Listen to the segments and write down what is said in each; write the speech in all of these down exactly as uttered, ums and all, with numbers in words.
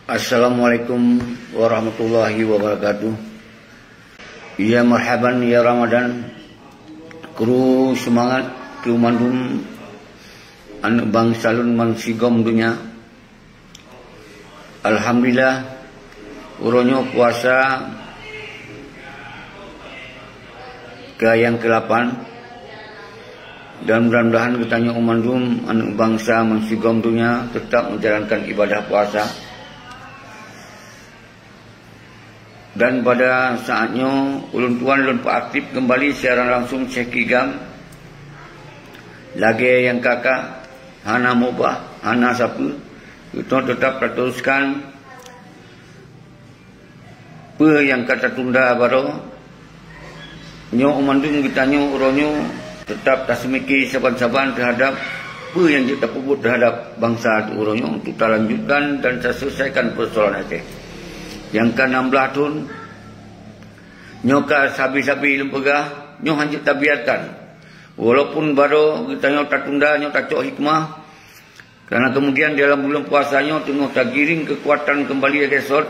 Assalamualaikum warahmatullahi wabarakatuh. Ya marhaban ya Ramadan. Kru seumangat keu mandum aneuk bansa lôn bansigom donya. Alhamdulillah, uroe nyoe puasa ka nyang keulapan, dan mudah-mudahan geutanyoe mandum aneuk bansa bansigom donya teutap menjalankan ibadah puasa. Dan pada saat nyoe, ulôn tuan lôn peuaktif keumbali siaran langsung Syekh Kigam. Lagée nyang ka-ka, hana mubah, hana sapeue, geutanyoe teutap tateruskan peue nyang ka tatunda baroe. Nyoe mandum geutanyoe uroe nyoe teutap taseumike saban-saban teuhadab peue nyang jeuet tapeubuet teuhadab bansa uroe nyoe untuk talanjutkan dan taselesaikan peusoalan Aceh. Nyang ka nam blaih thon, nyoe ka sabe-sabe lôn peugah, nyoe hana jeuet tabiarkan. Walaupun baroe geutanyoe tatunda, nyoe tacok hikmah, karena kemudian di dalam bulan puasa nyoe teungoh tagiring keukuatan keumbali lagée sot,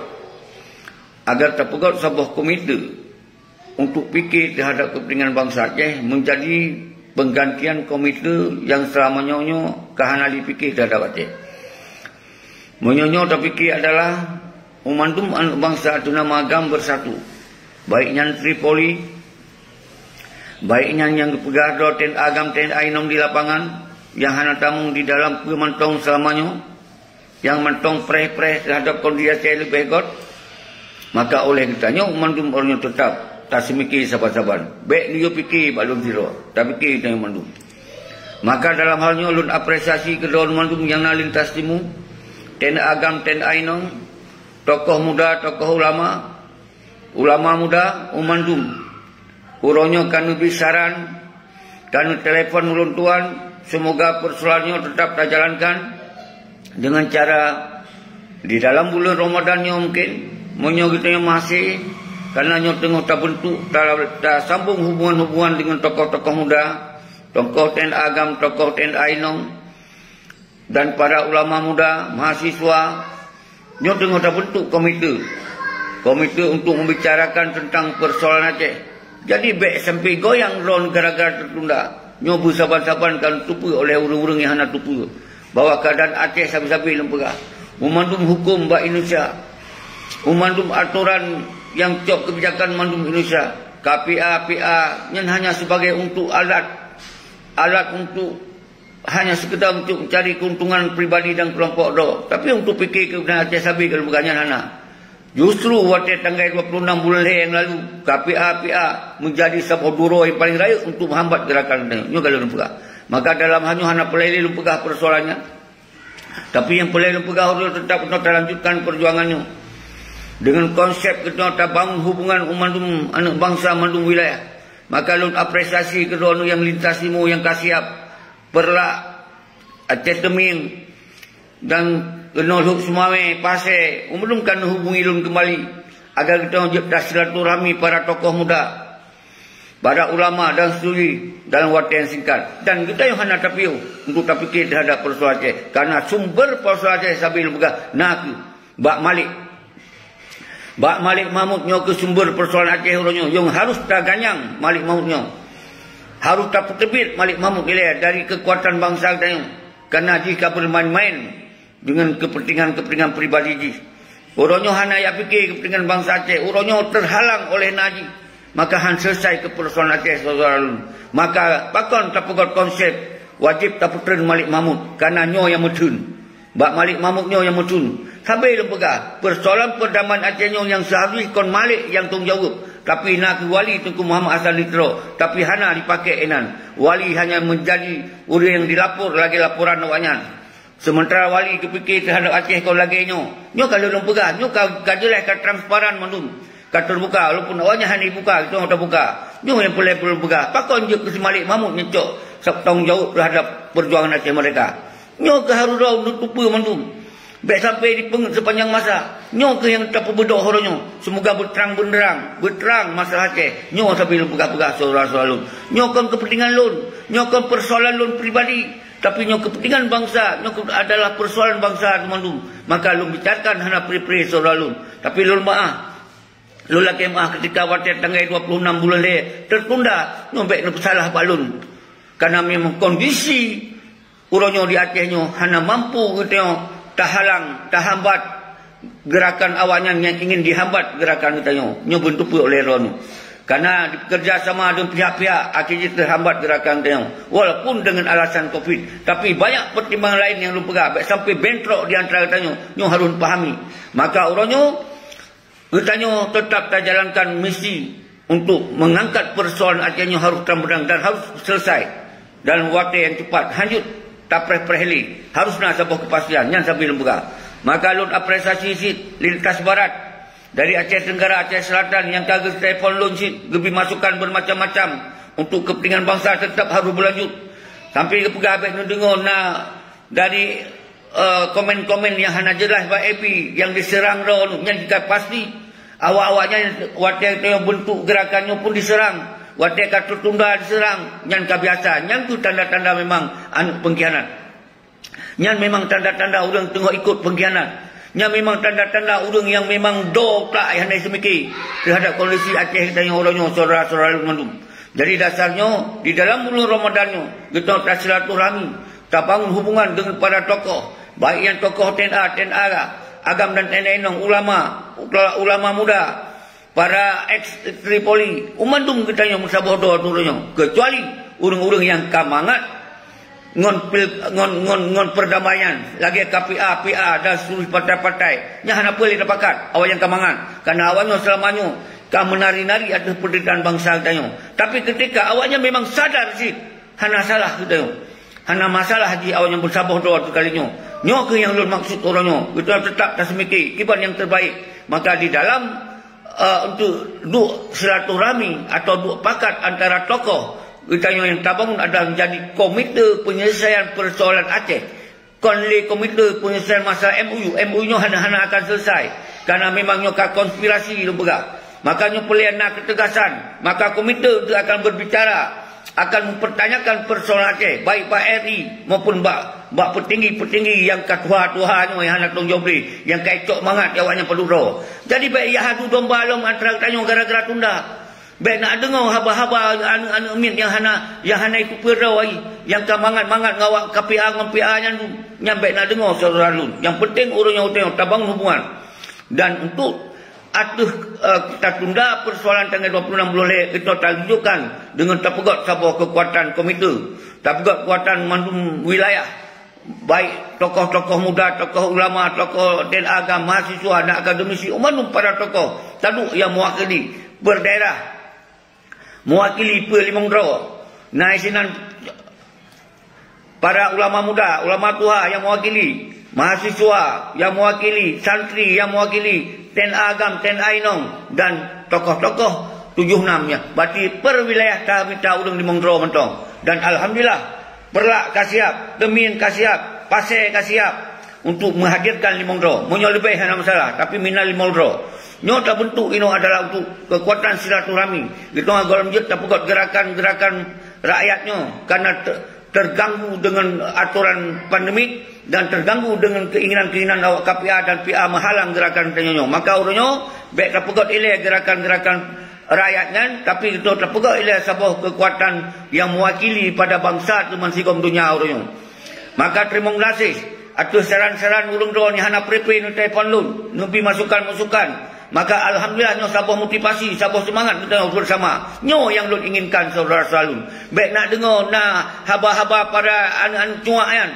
agar tapeugét saboh komite untuk pike teuhadab keupeuntengan bansa Aceh, menjadi penggantian komite nyang seulama nyoe nyoe ka hana jipike teuhadab Aceh. Meunyoe nyoe tapike adalah mandum aneuk bansa teunama GAM beusatu, baik nyan Tripoli, baik nyan nyang geupeugah droe T N A GAM T N A inong di lapangan, nyang hana tamong di dalam peue mantong seulama nyoe, nyang mantong preh-preh teuhadab kondisi Aceh leubeh göt, maka óh lheueh geutanyoe mandum ureuëng nyoe teutap taseumike saban-saban. Bék neuyue pike bak lôn sidroe, tapike geutanyoe mandum. Maka dalam hal nyoe lôn apresiasi keu droe mandum nyang na lintas timu, T N A GAM T N A inong, tokoh muda, tokoh ulama, ulama muda, mandum. Uroe nyoe ka neubri saran, ka neutelepon ulôn tuan, seumoga peusoalan nyoe teutap tajalankan deungon cara di dalam buleuen Ramadan nyoe mungken, meunyoe geutanyoe maséh, karena nyoe teungoh tabeuntuk, ta-, tasambong hubungan-hubungan deungon tokoh-tokoh muda, tokoh T N A GAM, tokoh T N A inong, dan para ulama muda, mahasiswa, nyoe teungoh tabeuntuk komite. Komite untuk membicarakan tentang peusoalan Aceh. Jadi bék sampai goyang droe gara-gara teutunda. Nyoe beusaban-saban ka neuteupeue oleh ureuëng-ureuëng nyang hana teupeue bahwa keuadaan Aceh sabe-sabe lôn peugah. Meumandum huköm bak Indonesia, meumandum atoran nyang cok keubijakan mandum Indonesia, K P A, P A, nyan hanya sebagai untuk alat, alat untuk hanya sekedar untuk mencari keuntungan pribadi dan kelompok droe, tapi untuk pike keubeunang Aceh sabe ka lôn peugah nyan hana. Justru watée tanggai dua puluh enam buleuen lhée nyang lalu, K P A P A menjadi saboh duroe nyang paleng rayeuk untuk meuhambat geurakan nyoe ka lôn peugah. Maka dalam hal nyoe hana peureulée lôn peugah peusoalan nyan. Tapi nyang peureulée lôn peugah, uroe nyoe teutap keunoe talanjutkan peujuangan nyoe. Deungon konsep keunoe tabangun hubungan u mandum aneuk bansa mandum wilayah. Maka lôn apresiasi keu droeneuh nyang lintas timu nyang ka siab, Peureulak, Aceh Teumieng, dan keunoe Lhokseumawe, Pasé, ulôn ka neuhubungi lôn keumbali, agar geutanyoe jeuet tasilaturahmi para tokoh muda, para ulama dan seutulji dalam watée nyang singkat. Dan geutanyoe hana tapiôh untuk tapike teuhadap peusoalan Aceh, karena sumber peusoalan Aceh sabe lôn peugah na kheueh bak Malik. Bak Malik Mahmud nyoe kheueh sumber peusoalan Aceh uroe nyoe nyang harôh taganyang Malik Mahmud nyoe. Harôh tapeuteubiet Malik Mahmud ilée dari keukuatan bansa geutanyoe, kareuna jih ka beumaén-maén deungon keupeuntengan-keupeuntengan pribadi jih. Uroe nyoe hana jipike keupeuntengan bansa Aceh, uroe nyoe teuhalang oleh na jih. Maka han seuleusai keu peusoalan Aceh, syedara lôn. Maka pakon tapeugét konsep wajéb tapeutreun Malik Mahmud, kareuna nyoe nyang meutheun. Bak Malik Mahmud nyoe nyang meutheun. Sabe lôn peugah, peusoalan peudamaian Aceh nyoe nyang seuharôh jih kon Malik nyang tanggông jaweueb, tapi na kheueh Wali Teungku Muhammad Hasan di Tiro, tapi hana jipakée inan. Wali hanya meunjadi ureuëng nyang jilapor lagée laporan awaknyan. Seumeutara Wali geupike teuhadap Aceh kon lagée nyoe. Nyoe ka lôn peugah, nyoe ka, ka jeulaih, ka transparan mandum. Ka teubuka, walaupun awaknyan hana jibuka, geutanyoe tabuka. Nyoe nyang peureulée lôn peugah, pakon jeuet keu si Malik Mahmud nyang cok tanggông jaweueb teuhadap peujuangan Aceh Merdeka. Nyoe kheueh harôh droe neuteupeue mandum. Bék sampai jipeungét seupanjang masa. Nyoe kheueh nyang tapeubeudôh uroe nyoe. Seumoga beutrang beunderang, beutrang masalah Aceh. Nyoe sabe lôn peugah-peugah syedara-syedara lôn. Nyoe kon keupeuntengan lôn. Nyoe kon peusoalan lôn pribadi. Tapi nyoe keupeuntengan bansa, nyoe keu-, adalah peusoalan bansa teumandum. Maka lôn bicarakan hana pre-pre syedara lôn. Tapi lôn meu'ah. Lôn lakée meu'ah keutika watée tanggai dua puluh enam buleuen lhée teutunda, nyoe bék neupeusalah bak lôn. Kareuna memang kondisi uroe nyoe di Aceh nyoe hana mampu geutanyoe tahalang, tahambat geurakan awaknyan nyang ingin dihambat geurakan geutanyoe. Nyoe beuneuteupeu olée droeneuh. Kareuna dikeureuja sama deungon pihak-pihak akhé jih teuhambat geurakan geutanyoe, walaupun deungon alasan covid. Tapi banyak peutimbangan laén nyang lôn peugah, bék sampai bentrok di antara geutanyoe, nyoe harôh pahami. Maka uroe nyoe, geutanyoe teutap tajalankan misi untuk meungangkat peusoalan Aceh nyoe harôh tam beudang dan harôh seuleusai dalam watée nyang cepat, hanjeuet tapreh-preh lé, harôh na saboh keupastian, nyan sabe lôn peugah. Maka lôn apresiasi cit Lintas Barat dari Aceh Tenggara, Aceh Selatan nyang ka geutelepon lôn cit, geubri masukan bermacam-macam untuk keupeuntengan bansa teutap harôh beulanjut. Sampai geupeugah bék neudeungoe na dari, eh, komen-komen nyang hana jeulaih bak F B nyang diseurang droeneuh, nyan ka pasti. Awak-awaknyan watée geutanyoe beuntuk geurakan nyoe pun diseurang, watée ka teutunda diseurang, nyan ka biasa. Nyan keuh tanda-tanda memang aneuëk peungkhianat. Nyan memang tanda-tanda ureuëng teungoh ikot peungkhianat. Nyan memang tanda-tanda ureuëng nyang memang do utak hana seumiké teuhadap kondisi Aceh geutanyoe uroe nyoe, syedara-syedara lôn mandum. Jadi dasar nyoe, di dalam buleuen Ramadan nyoe, geutanyoe tasilaturahmi, tabangun hubungan deungon para tokoh, baik nyang tokoh T N A, T N A agam dan T N A inong, ulama, ulama muda, para eks Tripoli, u mandum geutanyoe meusaboh droe uroe nyoe, keucuali ureuëng-ureuëng nyang ka mangat ngon pil-, ngon, ngon, ngon peurdamaian, lagée K P A, P A dan seluruh partai-partai. Nyan hana peue lé tapakat, awaknyan ka mangat. Kareuna awaknyan seulama nyoe ka meunari-nari ateueh peunderitaan bansa geutanyoe. Tapi keutika awaknyan memang sadar cit, hana salah geutanyoe. Hana masalah jih awaknyan meusaboh droe kali nyoe. Nyoe kheueh nyang lôn maksud uroe nyoe. Geutanyoe teutap taseumiké kiban nyang teubaik. Maka di dalam, eh, untuk duek silaturahmi atau duek pakat antara tokoh geutanyoe nyang tabangun adalah menjadi Komite Penyelesaian Persoalan Aceh. Kon lé Komite Penyelesaian Masalah M O U. M O U nyoe hana-hana akan selesai. Karena memang nyoe ka konspirasi lôn peugah. Maka nyoe peureulée na keutegasan. Maka komite tu akan berbicara, akan mempertanyakan persoalan Aceh, baik bak R I maupun bak, bak peutinggi-peutinggi nyang ka tuha-tuha nyoe nyang hana tanggung jaweueb lé, nyang ka icok mangat di awaknyan padub droe. Jadi bék yah adu domba lom antara geutanyoe gara-gara tunda. Bék na deungoe haba-haba aneuëk-aneuëk miet nyang hana, nyang hana itupeue droe, nyang ka mangat-mangat ngon awak K P A ngon P A nyan, nyan bék na deungoe syedara lôn. Nyang penting uroe nyoe geutanyoe tabangun hubungan. Dan untuk ateueh, eh, tatunda persoalan tanggai dua puluh enam buleuen lhée, geutanyoe tatunjukkan deungon tapeugét saboh keukuatan komite, tapeugét keukuatan mandum wilayah, baik tokoh-tokoh muda, tokoh ulama, tokoh T N A agam, mahasiswa dan akademisi, u mandum para tokoh taduek nyang mewakili beudaerah, mewakili peue limong droe. Na sinan para ulama muda, ulama tuha nyang mewakili, mahasiswa nyang mewakili, santri nyang mewakili, T N A agam, T N A inong, dan tokoh-tokoh tujoh nam nyan. Berarti per wilayah tamita ureuëng limong droe mantong. Dan alhamdulillah, Peureulak ka siap, Teumieng ka siap, Pasé ka siap untuk menghadirkan limong droe. Meunyoe leubeh hana masalah, tapi minimal limong droe. Nyoe tabentuk inoe adalah untuk keukuatan silaturahmi. Geutanyoe gohlom jeuet tapeugét gerakan-gerakan rakyat nyoe karena te-, terganggu dengan aturan pandemik dan terganggu dengan keinginan-keinginan awak K P A dan P A meuhalang gerakan tanyoe nyoe. Maka uroe nyoe bék tapeugét ilée gerakan-gerakan rakyat nyan, tapi geutanyoe tapeugét ilée saboh keukuatan nyang meuwakili pada bansa teuma sigom donya uroe nyoe. Maka teurimong gaséh ateueh saran-saran ureuëng droe nyang hana pre-pre neutelepon lôn, neubi masukan-masukan. Maka alhamdulillah nyoe saboh motivasi, saboh seumangat geutanyoe beusama. Nyoe nyang lôn inginkan syedara-syedara lôn. Bék na deungoe na haba-haba para aneuëk-aneuëk cuak nyan.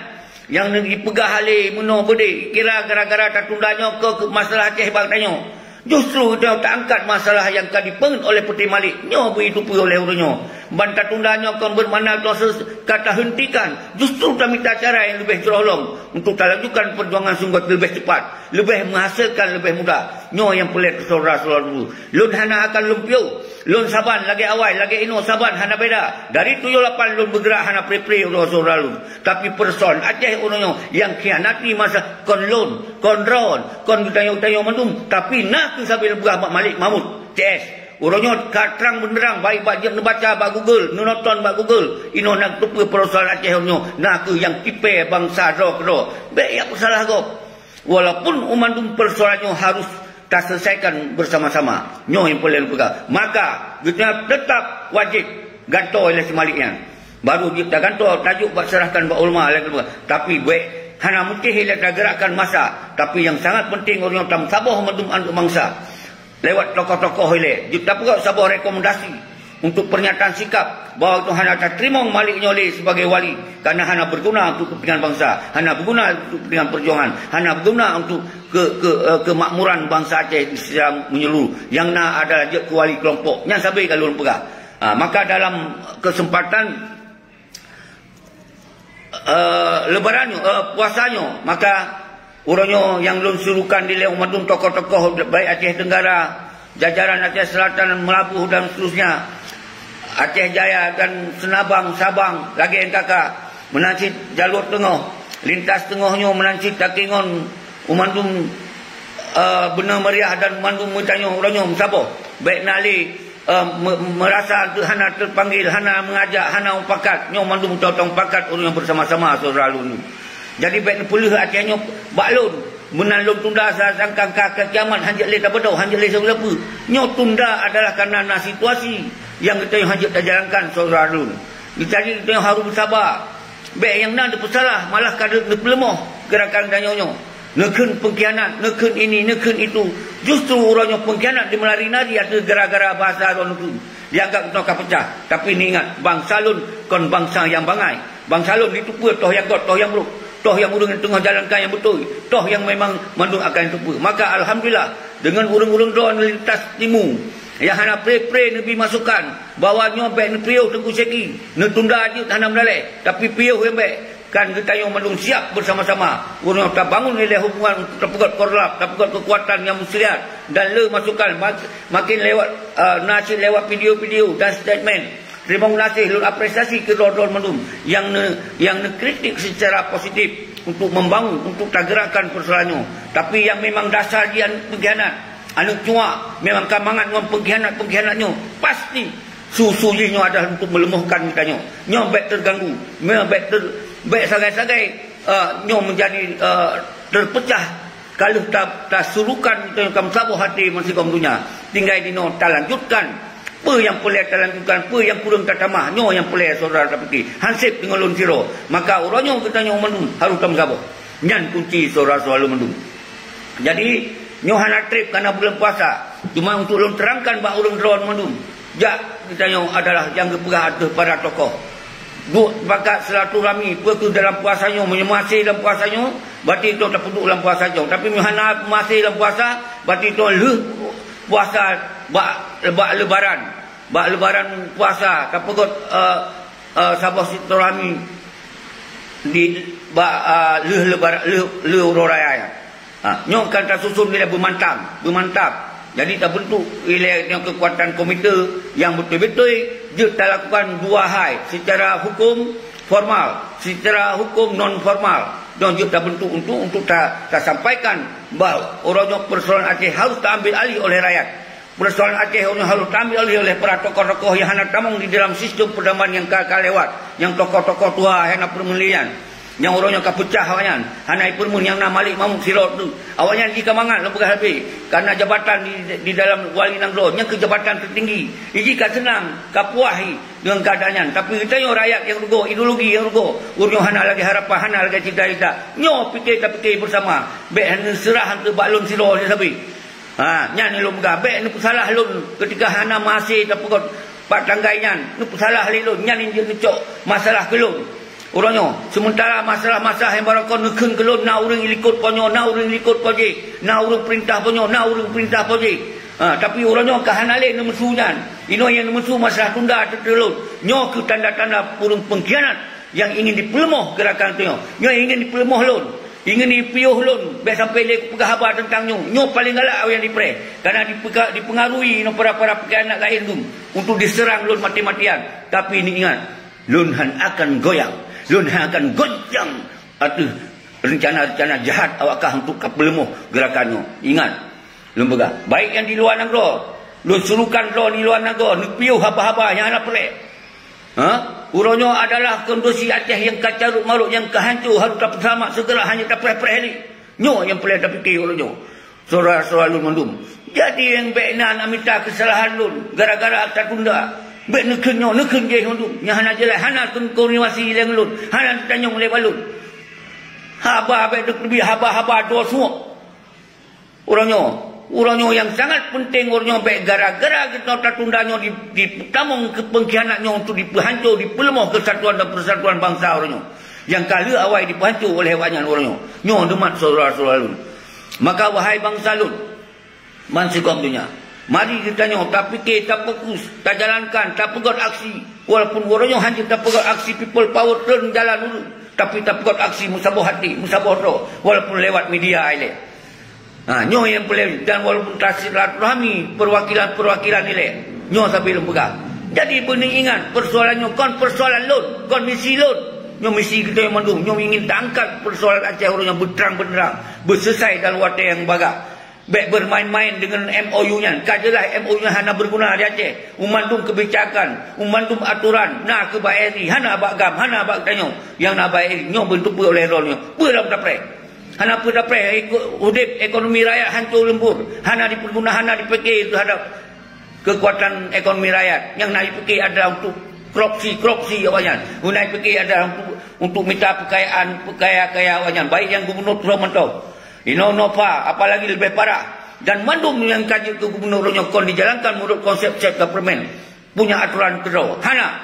Nyang neupeugah lé meunoe beudé, kira gara-gara tatunda nyoe keu, keu masalah Aceh bak tanyoe. Justru geutanyoe taangkat masalah nyang ka dipeungeut oleh Peuté Malik nyoe beuitupeue oleh ureuëng nyoe. Ban tatunda nyoe kon beumakna geutanyoe ka tahentikan. Justru tamita cara nyang leubeh jroh lom untuk talanjutkan peujuangan sunggoh leubeh cepat, leubeh meuhasilkan leubeh mudah. Nyoe nyang peureulée syedara-syedara lôn. Lôn hana akan lôn piôh. Lôn saban lagée awai, lagée inoe saban hana beda. Dari tujoh lapan lôn beugeurak hana pre-pre uroe syedara lôn. Tapi peuresoalan Aceh uroe nyoe nyang khianati masa kon lôn, kon droen, kon geutanyoe-tanyoe mandum. Tapi na kheueh sabe lôn peugah bak Malik Mahmud, C S. Uroe nyoe ka trang beunderang, baik bak jeuet neubaca bak Google, neunonton bak Google, inoe na teupeue persoalan Aceh uroe nyoe, na kheueh nyang tipèe bansa droe keudroe. Bèk jak peusalah gob. Walaupun mandum persoalan nyoe harus taselesaikan bersama-sama. Nyoe nyang peureulèe peugah. Maka, geutanyoe teutap wajéb gantoe lé si Malik nyan. Baru jeuet tagantoe, tajok bak serahkan bak ulama lé keudua. Tapi bèk hana meusti lé tageurakkan masa. Tapi nyang sangat penting, uroe nyoe tameusaboh mandum aneuk bansa. Lewat tokoh-tokoh ilèe, jeuet tapeugah saboh rekomendasi untuk pernyataan sikap bahwa itu hana tateurimong Malik nyoe lé sebagai wali, karena hana berguna untuk kepentingan bangsa, hana berguna untuk kepentingan perjuangan, hana berguna untuk ke, ke, eh, kemakmuran bangsa Aceh secara menyeluruh. Yang na adalah jeuet keu wali kelompok. Nyan sabe ka lôn peugah. Ha, maka dalam kesempatan eh, Lebaran nyoe, eh, puasa nyoe, maka uroe nyoe nyang lôn serukan dilèe mandum tokoh-tokoh baik Aceh Tenggara, jajaran Aceh Selatan, Meulaboh dan seterusnya, Aceh Jaya dan Seunabang, Sabang, lagèe N K K, meunan cit jalur teungoh, lintas teungoh nyoe meunan cit takingon u mandum, eh, beuna meriah dan mandum meutanyoe uroe nyoe meusaboh. Bèk na lé eh, me-, meurasa hana teupanggil, hana meungajak, hana mupakat, nyoe mandum totong pakat ureueng nyang bersama-sama syedara lôn. Jadi, bèk neupeuleueh até nyoe bak lôn, meunan lôn tunda sa-, sangka ka, ka kiamat, hanjeuet lé tabeudôh, hanjeuet lé sapeue-sapeue. Nyoe tunda adalah karena na situasi nyang geutanyoe hanjeuet tajalankan syedara lôn. Jadi, geutanyoe harôh beusaba. Bèk nyang na neupeusalah, malah ka neupeuleumah geurakan tanyoe nyoe. Neukheun peungkhianat, neukheun ini, neukheun itu. Justru uroe nyoe peungkhianat dimeulari-lari ateueh gara-gara bahasa droeneuh. Dianggap geutanyoe ka peucah. Tapi neuingat, bansa lôn kon bansa nyang bangai. Bansa lôn jiteupeue toh nyang göt, toh nyang brôk, toh nyang ureueng nyang teungoh jalankan nyang beutôi, toh nyang memang mandum akan jiteupeue. Maka alhamdulillah, deungon ureueng-ureueng droeneuh lintas timu nyang hana pre-pre neubi masukan, bahwa nyoe bèk neupiôh Teungku Syeki, neutunda jeuet hana meudaleh, tapi piôh nyang bèk, kan geutanyoe mandum siap beusama-sama. Uroe nyoe tabangun ilèe hubungan untuk tapeugöt korlap, tapeugöt keukuatan nyang muslihat dan le masukan mak-, makin lewat, eh, na cit lewat video-video dan statement. Teurimong gaséh lôn apresiasi keu droe-droe mandum nyang ne-, nyang neukritik secara positif untuk membangun, untuk tagerakkan persoalan nyoe. Tapi nyang memang dasar jih aneuk peungkhianat, aneuk cuak, memang ka mangat ngon peungkhianat-peungkhianat nyoe, pasti su-su jih nyoe adalah untuk meuleumohkan geutanyoe. Nyoe bèk teuganggu, nyoe bèk ter-, bèk sagai-sagai, eh, nyoe meujadi, eh, teupeucah ka lheueh ta-, tasurukan geutanyoe ka meusaboh até meusigom donya. Tinggai jinoe talanjutkan. Peue nyang peureulèe talanjutkan, peue nyang kureueng tatamah, nyoe nyang peureulèe syedara tapike. Hansép deungon lôn sidroe, maka uroe nyoe geutanyoe mandum harôh tameusaboh. Nyan kunci syedara-syedara lôn mandum. Jadi, nyoe hana trép kana buleuen puasa. Cuma untuk lôn terangkan bak ureueng droe mandum, jak geutanyoe adalah nyang geupeugah ateueh para tokoh. Duek pakat silaturahmi, peue keuh dalam puasa nyoe, meunyoe masih dalam puasa nyoe, berarti toh tapeuduek lam puasa nyoe. Tapi meunyoe hana masih dalam puasa, berarti toh lheueh puasa bak, bak Lebaran. Bak Lebaran puasa, tapeugöt, eh, eh, saboh silaturahmi di, bak, eh, lheueh Lebaran, lheueh, lheueh uroe raya nyan. Ha, nyoe kan tasusun ilèe beumantang, beumantap. Jadi tabentuk ilèe nyoe keukuatan komite nyang beutôi-beutôi jeuet talakukan dua hai, secara hukum formal, secara hukum non formal. Nyoe jeuet tabentuk untuk, untuk ta-, tasampaikan bahwa uroe nyoe persoalan Aceh harus taambil alih oleh rakyat. Persoalan Aceh nyoe harôh taambil alih oleh para tokoh-tokoh nyang hana tamong di dalam sistem perdamaian nyang ka, ka lewat, nyang tokoh-tokoh tuha nyang hana peureumeun lé nyan. Nyang uroe nyoe ka peucah awaknyan, hana ipeureumeun nyang na Malik Mahmud sidroe teuk. Awaknyan jih ka mangat lôn peugah leubeh, kareuna jabatan di, di dalam wali nanggroe, nyan keuh jabatan teutinggi. Jih ka seunang, ka puah jih deungon keuadaan nyan. Tapi geutanyoe rakyat nyang rugoe, ideologi nyang rugoe, ureueng nyoe hana lagèe harapan, hana lagèe cita-cita. Nyoe pike tapike beusama, bèk neuseurah keu bak lôn sidroe sabe. Ha, nyan lôn peugah, bèk neupeusalah lôn keutika hana mahasé tapeugöt bak tanggai nyan. Neupeusalah lé lôn, nyan jeuet neucok masalah keu lôn. Uroe nyoe, seumeuntara masalah-masalah nyang barokon neukheun keu lôn, na ureueng likot po nyoe, na ureueng likot po jéh, na ureueng peurintah po nyoe, na ureueng peurintah po jéh. Ha, tapi uroe nyoe ka hana lé neumeusu nyan. Inoe nyang neumeusu masalah tunda ateueh lôn. Nyoe keuh tanda-tanda ureueng peungkhianat nyang ingin jipeuleumah geurakan tanyoe. Nyoe ingin jipeuleumah lôn. Ingin jipiôh lôn, bèk sampai lé kupeugah haba teuntang nyoe. Nyoe paleng galak awaknyan jipreh, kareuna jipeuka-, jipeungaruhi ngon para-para peukianat laén dum untuk jiseurang lôn maté-matéan. Tapi neuingat, lôn hana akan goyang, lôn hana akan goncang ateueh reuncana-reuncana jahat awak kah untuk ka peuleumah geurakan nyoe. Ingat, lôn peugah, baik nyang di luwa nanggroe, Lôn surukan droe di luwa nanggroe neupiôh haba-haba nyang hana peureulée. Ha? Uroe nyoe adalah kondisi Aceh nyang ka carôt marôt, nyang ka hanco, harôh tapeuseulamat seugera, hana tapreh-preh lé. Nyoe nyang peureulée tapike uroe nyoe, syedara-syedara lôn mandum. Jadi nyang bék na mita keusalahan lôn gara-gara tatunda. Bék neukheun nyoe, neukheun jéh mandum. Nyang hana jeulaih, hana kon-, koordinasi lé lôn, hana tanyong lé bak lôn. Haba bék teubiet haba-haba droe suok. Uroe nyoe, uroe nyoe nyang sangat peunteng, uroe nyoe bék gara-gara geutanyoe tatunda nyoe di, dipeutamong keu peungkhianat nyoe untuk dipeuhanco, dipeuleumah keusatuan dan peusatuan bansa uroe nyoe. Nyang ka lheueh awai dipeuhanco oleh awaknyan uroe nyoe. Nyoe neumat syedara-syedara lôn. Maka wahai bansa lôn, bansigom donya, mari geutanyoe tapike, tafokus, tajalankan, tapeugét aksi. Walaupun uroe nyoe hana tapeugét aksi people power treun jalan dulu, tapi tapeugét aksi meusaboh até, meusaboh droe, walaupun lewat media ilée. Ha, nyoe nyang peureulée, dan walaupun tasilaturahmi perwakilan-perwakilan ilée, nyoe sabe lôn peugah. Jadi beuneuingat, persoalan nyoe kon persoalan lôn, kon misi lôn. Nyoe misi geutanyoe mandum, nyoe ingin taangkat persoalan Aceh uroe nyoe beuterang-beunerang, beuseusai dalam watée nyang bagah. Bék bermain-main dengan M O U nyan. Ka jeulaih M O U nyan hana berguna di Aceh. Meumandum kebijakan, meumandum aturan na keu Bang Eri, hana bak GAM, hana bak tanyoe. Nyang na Bang Eri, nyoe beuteupeue oleh droe nyoe. Peue lom tapreh? Hana peue tapreh, eko-, udeb ekonomi rakyat hanco leumbur. Hana dipeuguna, hana dipike teuhadap keukuatan ekonomi rakyat. Nyang na dipike adalah untuk korupsi-korupsi awaknyan. Nyang na dipike adalah untuk, untuk mita peukayaan, peukaya-kaya awaknyan. Baik nyang gubernur troh mantong. Inoe Nova, apalagi leubeh parah. Dan mandum nyang ka jeuet keu gubernur nyoe kon dijalankan meunurot konsep self government. Punya aturan keudroe. Hana.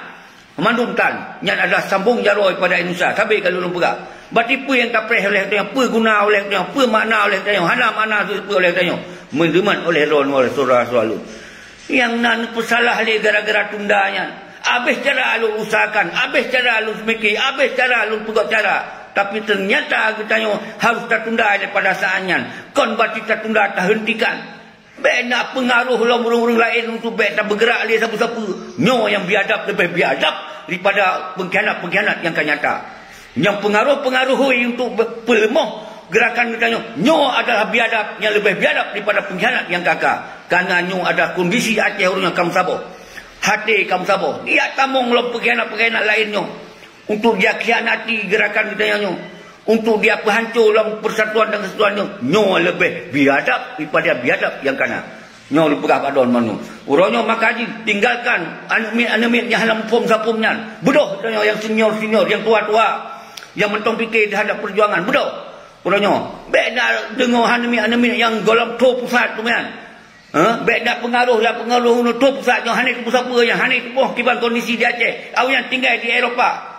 Mandum tan. Nyan adalah sambong jaroe pada Indonesia. Sabe ka lôn peugah. Berarti peue nyang tapreh oleh tanyoe, peue guna oleh tanyoe, peue makna oleh tanyoe, hana makna peue oleh tanyoe. Meuneumat oleh droe nyoe syedara-syedara lôn. Nyang na neupeusalah lé gara-gara tunda nyan. Abéh cara lôn usahakan, abéh cara lôn seumike, abéh cara lôn peugét cara. Tapi teunyata geutanyoe harôh tatunda daripada saát nyan. Kon berarti tatunda, tahentikan. Bék na peungaroh lom ureuëng-ureuëng laén untuk bék tabeugeurak lé sapeue-sapeue. Nyoe nyang biadab leubeh biadab daripada peungkhianat-peungkhianat nyang ka nyata. Nyang peungaroh-peungaroh hôi untuk be-, peuleumoh geurakan geutanyoe, nyoe adalah biadab nyang leubeh biadab daripada peungkhianat nyang ka-ka. Kareuna nyoe adalah kondisi Aceh ureuëng nyang ka meusaboh. Até ka meusaboh. Yak tamong lom peungkhianat-peungkhianat laén nyoe untuk jikhianati geurakan geutanyoe nyoe, untuk jipeuhanco lom persatuan dan kesatuan nyoe, nyoe leubeh biadab daripada biadab nyang ka na. Nyoe lôn peugah bak droe mandum. Uroe nyoe maka jih tinggalkan aneuk miet-aneuk miet nyang hana muphom sapeue nyan. Beudôh tanyoe nyang senior-senior, nyang tua-tua, nyang mantong pike teuhadap peujuangan. Beudôh. Uroe nyoe, bék na deungoe aneuk miet-aneuk miet nyang gohlom tho pusat tu nyan. Ha? Bék na peungaroh, na peungaroh nyoe tho pusat nyoe hana keupeue sapeue, nyang hana keupeue kiban kondisi di Aceh. Awaknyan tinggai di Eropa.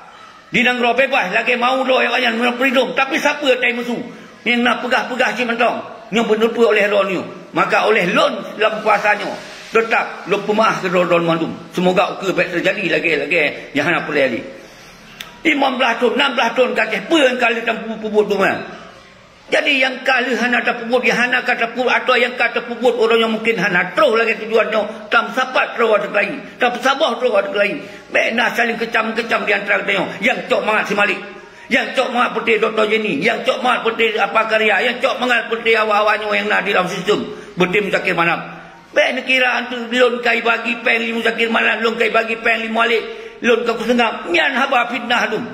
Di nanggroe beubaih lagée mau droe awaknyan meunyoe freedom, tapi sapeue tai meusu? Nyang na peugah-peugah cit mantong, nyang beuneupeue oleh droe nyoe. Maka oleh lôn lam puasa nyoe, teutap lôn peumeuáh keu droe-droe mandum. Seumoga ukeue bék teujadi lagée-lagée nyang hana peureulée lé. Limong blaih thon, nam blaih thon ka Aceh, peue nyang ka lheueh tapeubuet-peubuet teuma? Jadi nyang ka lheueh hana tapeubuet, nyang hana ka tapeubuet, atawa nyang ka tapeubuet uroe nyoe mungken hana troh lagée tujuan nyoe, tameusapat troh ateueh keulayi, tameusaboh troh ateueh keulayi. Bék na saléng keucam-keucam di antara geutanyoe, nyang cok mangat si Malik, nyang cok mangat peuté Dokto Jenny, nyang cok mangat peuté Apa Karya, nyang cok mangat peuté awak-awak nyoe nyang na di lam sistem, peuté Muzakir Manaf. Bék neukira antu lôn kai bagi péng lé Muzakir Manaf, lôn kai bagi péng lé Malik, lôn ka kuseungab. Nyan haba fitnah dum.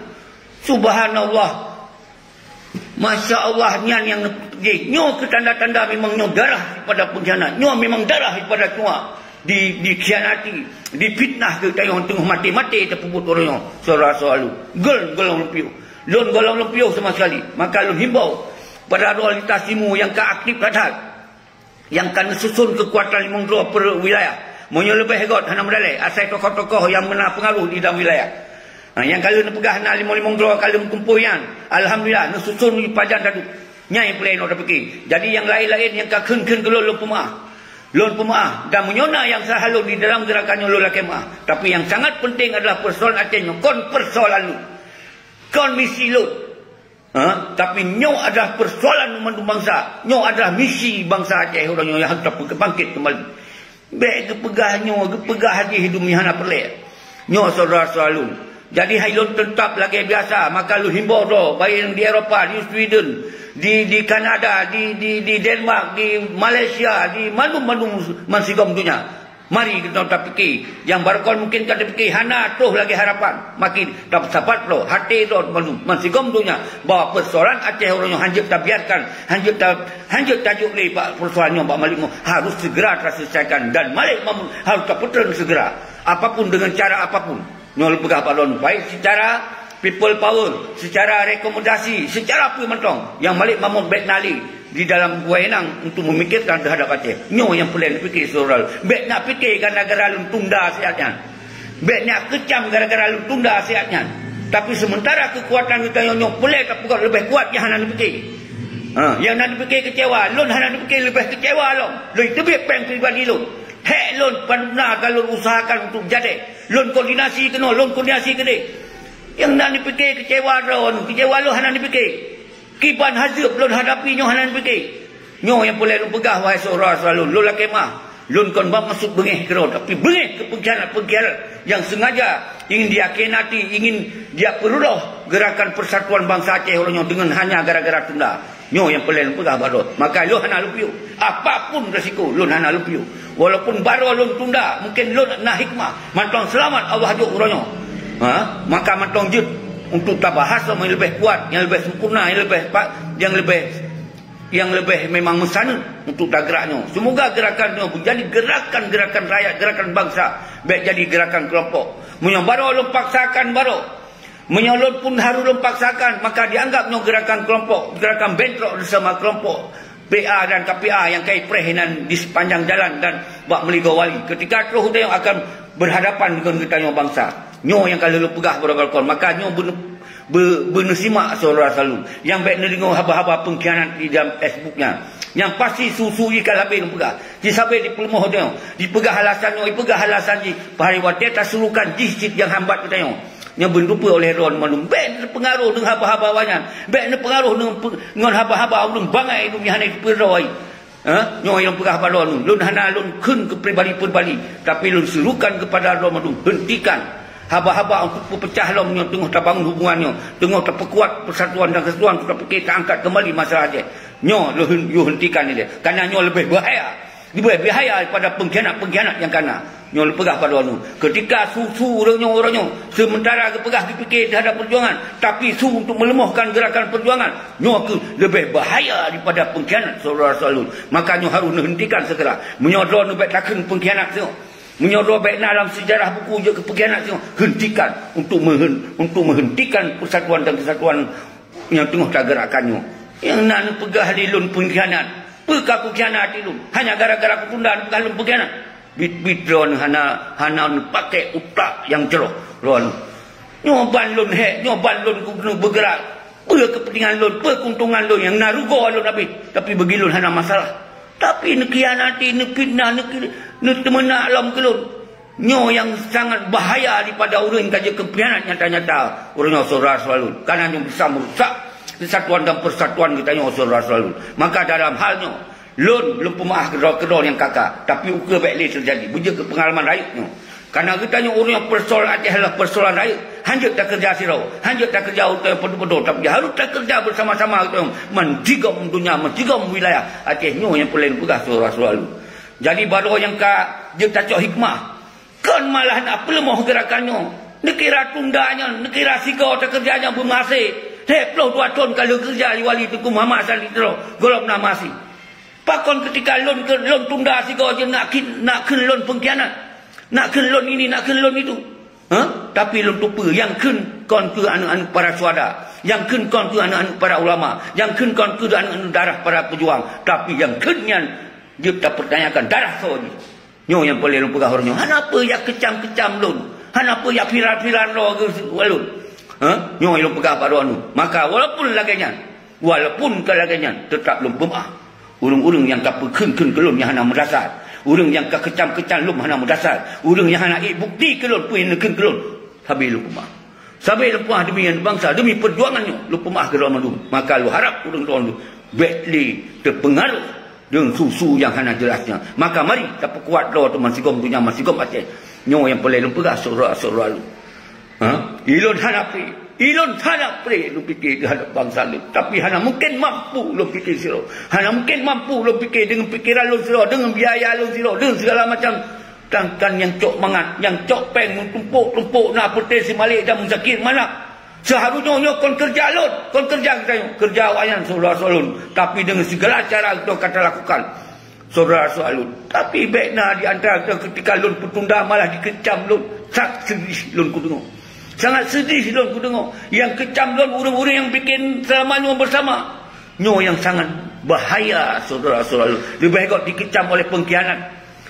Subhanallah. Masya Allah, nyan nyang jih. Nyoe keu tanda-tanda memang nyoe darah daripada pengkhianat. Nyoe memang darah daripada cuma di, dikhianati, difitnah keu tanyoe teungoh maté-maté tapeubuet uroe nyoe. Syedara-syedara lôn, gohlom lôn piôh. Lôn gohlom lôn piôh sama sekali. Maka lôn himbau pada droe lintas timu nyang ka aktif that-that. Nyang ka neususon keukuatan limong droe per wilayah. Meunyoe leubeh göt hana meudaleh, asai tokoh-tokoh nyang meuna peungaroh di dalam wilayah. Ha, nyang ka lheueh neupeugah na limong-limong droe ka lheueh meutumpôi nyan. Alhamdulillah, neususon di pajan tadu. Nyan nyang peureulée inoe tapike. Jadi nyang laén-laén nyang ka kheun-kheun keu lôn, lôn peumeuáh. Lôn peumeuáh. Dan meunyoe na nyang salah lôn di dalam geurakan nyoe, lôn lakée meuáh. Tapi nyang sangat penting adalah persoalan Aceh nyoe kon persoalan lôn. Kon misi lôn. Ha? Tapi nyoe adalah persoalan mandum bansa. Nyoe adalah misi bansa Aceh uroe nyoe nyang harôh tapeuke-, bangkit kembali. Bék geupeugah nyoe, geupeugah jih dum nyang hana peureulée. Nyoe syedara-syedara lôn. Jadi hai lôn teutap lagée biasa, maka lôn himbau droe, baik di Eropa, di Sweden, di, di Kanada, di, di, di Denmark, di Malaysia, di mandum-mandum mansigom donya. Mari geutanyoe tapike, nyang barokon mungken ka tapike hana troh lagée harapan. Makin tasapat droe, até droe malu, meusigom donya, bahwa peusoalan Aceh uroe nyoe hanjeuet tabiarkan, hanjeuet ta-, hanjeuet tajok lé bak peusoalan nyoe bak Malik Mahmud, harus segera taselesaikan dan Malik Mahmud harus tapeutreun segera. Apapun, dengan cara apapun. Nyoe lôn peugah bak droeneuh, baik secara people power, secara rekomendasi, secara peue mantong, nyang Malik Mahmud bék na lé di dalam wewenang untuk memikirkan terhadap Aceh. Nyoe nyang peureulée neupike syedara. Bék na pike gara-gara lôn tunda siat nyan. Bék na keucam gara-gara lôn tunda siat nyan. Tapi sementara keukuatan geutanyoe nyoe peureulée tapeugah leubeh kuat nyang hana neupike. Ha, nyang na neupike keucewa, lôn hana neupike leubeh keucewa lom. Lôn teubiet péng pribadi lôn. Hék lôn pernah ka lôn usahakan untuk jadi. Lôn koordinasi keunoe, lôn koordinasi keudeh. Nyang na neupike keucewa droeneuh, keucewa lôn hana neupike. Kiban hazeueb lôn hadapi nyoe hana neupike. Nyoe nyang peureulée lôn peugah, wahai syedara-syedara lôn, lôn lakée meu'ah. Lôn kon bak maksud beungéh keudroe, tapi beungéh keu peungkhianat-peungkhianat nyang sengaja ingin dikhianati, ingin dipeureuloh gerakan persatuan bangsa Aceh uroe nyoe deungon hanya gara-gara tunda. Nyoe nyang peureulée lôn peugah bak droe. Maka lôn hana lôn piôh. Apapun resiko, lôn hana lôn piôh. Walaupun baroe lôn tunda, mungken lôn na hikmah. Mantong seulamat Allah jok uroe nyoe. Ha? Maka mantong jeuet untuk tabahas nyang leubeh kuat, nyang leubeh sempurna, nyang leubeh pa-, nyang leubeh, nyang leubeh memang meusaneut untuk tagerak nyoe. Semoga gerakan nyoe menjadi gerakan-gerakan rakyat, gerakan bangsa, bék jadi gerakan kelompok. Meunyoe baroe lôn paksakan baroe, Meunyoe lôn pun harôh lôn paksakan, maka dianggap nyoe gerakan kelompok, gerakan bentrok sesama kelompok P A dan K P A nyang ka ipreh inan di sepanjang jalan dan bak meuligoe wali. Ketika troh geutanyoe akan berhadapan deungon geutanyoe bansa. Nyoe nyang ka lheueh lôn peugah beurangkat kon, maka nyoe beune-, be-, beuneusimak syedara saleuem nyang bék neudeungoe haba-haba peungkhianat di dalam Facebook nyan. Nyang pasti su-su jih ka habéh lôn peugah. Jih sabé dipeuleumah geutanyoe, dipeugah alasan nyoe, dipeugah alasan jih. Padahai watée tasurukan jih cit nyang hambat geutanyoe. Nyang beuneupeue oleh droe mandum. Bék neupeungaroh deungon haba-haba awaknyan. Bék neupeungaroh deungon pe-, ngon haba-haba ureuëng bangai ureuëng nyang hana jipeureulée. Ha? Nyoe nyang peugah bak droeneuh. Lôn hana lôn kheun keu pribadi-pribadi, tapi lôn serukan keupada droe mandum. Hentikan haba-haba untuk peupeucah lom nyoe teungoh tabangun hubungan nyoe, teungoh tapeukuat persatuan dan kesatuan, tapike taangkat kembali masalah Aceh. Nyoe lôn, lôn hentikan ilée. Karena nyoe leubeh bahaya. Leubeh bahaya daripada pengkhianat-pengkhianat nyang ka na. Nyoe lôn peugah bak droeneuh, ketika su-su ureuëng nyoe, ureuëng nyoe sementara geupeugah geupike terhadap perjuangan, tapi su untuk meuleumahkan gerakan perjuangan, nyoe keuh leubeh bahaya daripada pengkhianat syedara saleuem. Maka nyoe harôh neuhentikan segera. Meunyoe droeneuh bék takheun pengkhianat nyoe, meunyoe droe bék na lam sejarah buku jeuet keu pengkhianat nyoe, hentikan untuk meuhen-, untuk menghentikan persatuan dan kesatuan nyang teungoh tagerakkan nyoe. Nyang na neupeugah lé lôn pengkhianat. Peue ka kukhianati lôn? Hanya gara-gara kutunda neupeugah lôn pengkhianat? Bit-bit droeneuh hana, hana neupaké utak nyang jroh droeneuh. Nyoe ban lôn hék, nyoe ban lôn ku-, beugerak. Peue keupeuntengan lôn, peue keuntungan lôn nyang na rugoe lôn habéh, tapi bagi lôn hana masalah. Tapi neukhianati, neufitnah, neuki-, neuteumeunak lom keu lôn. Nyoe nyang sangat bahaya daripada ureuëng ka jeuet keu pengkhianat nyata-nyata. Ureuëng nyoe syedara saleuem, karena nyoe bisa meurusak kesatuan dan persatuan geutanyoe syedara saleuem. Maka dalam hal nyoe, lôn, lôn peumeu'ah keudroe-keudroe nyang ka-ka, tapi ukeue bék lé teujadi, beujeuet keu peungalaman rayeuk nyoe. Karena geutanyoe ureuëng nyoe peusoalan Aceh adalah peusoalan rayeuk, hanjeuet takeureuja sidroe, hanjeuet takeureuja utai padub-padub, tapi harôh takeureuja beusama-sama geutanyoe, meusigom donya, meusigom wilayah Aceh nyoe nyang peureulée lôn peugah syedara saleuem. Jadi baroe nyang ka jeuet tacok hikmah, kon malah na peuleumoh geurakan nyoe. Neukira tunda nyan, neukira sigoe teukeureuja nyan beumaséh. Lhée ploh dua thon ka lheueh keureuja di Wali Teungku Muhammad Hasan di Tiro, gohlom na maséh. Pakon keutika lôn keu-, lôn tunda sigoe jeuet nak kheun, nak kheun lôn pengkhianat? Nak kheun lôn ini, nak kheun lôn itu? Ha? Tapi lôn tupeue, nyang kheun kon keuh aneuëk-aneuëk para syuhada, nyang kheun kon keuh aneuëk-aneuëk para ulama, nyang kheun kon keuh aneuëk-aneuëk darah para peujuang, tapi nyang kheun nyan jeuet tapeurtanyakan darah soe jih. Nyoe nyang peureulée lôn peugah uroe nyoe. Hana peue jak keucam-keucam lôn, hana peue jak viral-viral droe geuh lôn. Ha? Nyoe nyang lôn peugah bak droeneuh. Maka walaupun lagée nyan, walaupun ka lagée nyan, teutap lôn peumeu'ah. Ureuëng-ureuëng nyang ka peukheun-kheun keu lôn nyang hana meudasar, ureuëng nyang ka keucam-keucam lôn hana meudasar, ureuëng nyang hana ék bukti keu lôn peue nyang neukheun keu lôn, sabé lôn peumeu'ah. Sabé lôn peumeu'ah deumi bansa, deumi peujuangan nyoe, lôn peumeu'ah keu droe mandum. Maka lôn harab ureuëng droe bék lé teupeungaroh deungon su-su nyang hana jeulaih nyan. Maka mari tapeukuat droe teuma sigom donya, meusigom Aceh. Nyoe nyang peureulée lôn peugah syedara-syedara lôn. Ha? Ilôn hana pré, ilôn hana pré lôn pike teuhadap bansa lôn. Tapi hana mungken mampu lôn pike sidroe. Hana mungken mampu lôn pike deungon pikeran lôn sidroe, deungon biaya lôn sidroe, deungon segala macam Sedangkan nyang cok mangat, nyang cok péng meutumpôk-tumpôk na Peuté Simalek dan Muzakir Manaf. Seuharusnya nyoe kon keureuja lôn, kon keureuja geutanyoe, keureuja awaknyan syedara-syedara lôn, tapi deungon sigala cara geutanyoe ka talakukan, syedara-syedara lôn. Tapi bék na di antara geutanyoe keutika lôn peutunda malah dikecam lôn, sangat seudih lôn kudeungoe. Sangat seudih lôn kudeungoe. Nyang kecam lôn ureuëng-ureuëng nyang bikin seulama nyoe beusama. Nyoe nyang sangat bahaya, syedara-syedara lôn. Leubeh gét dikecam oleh peungkhianat.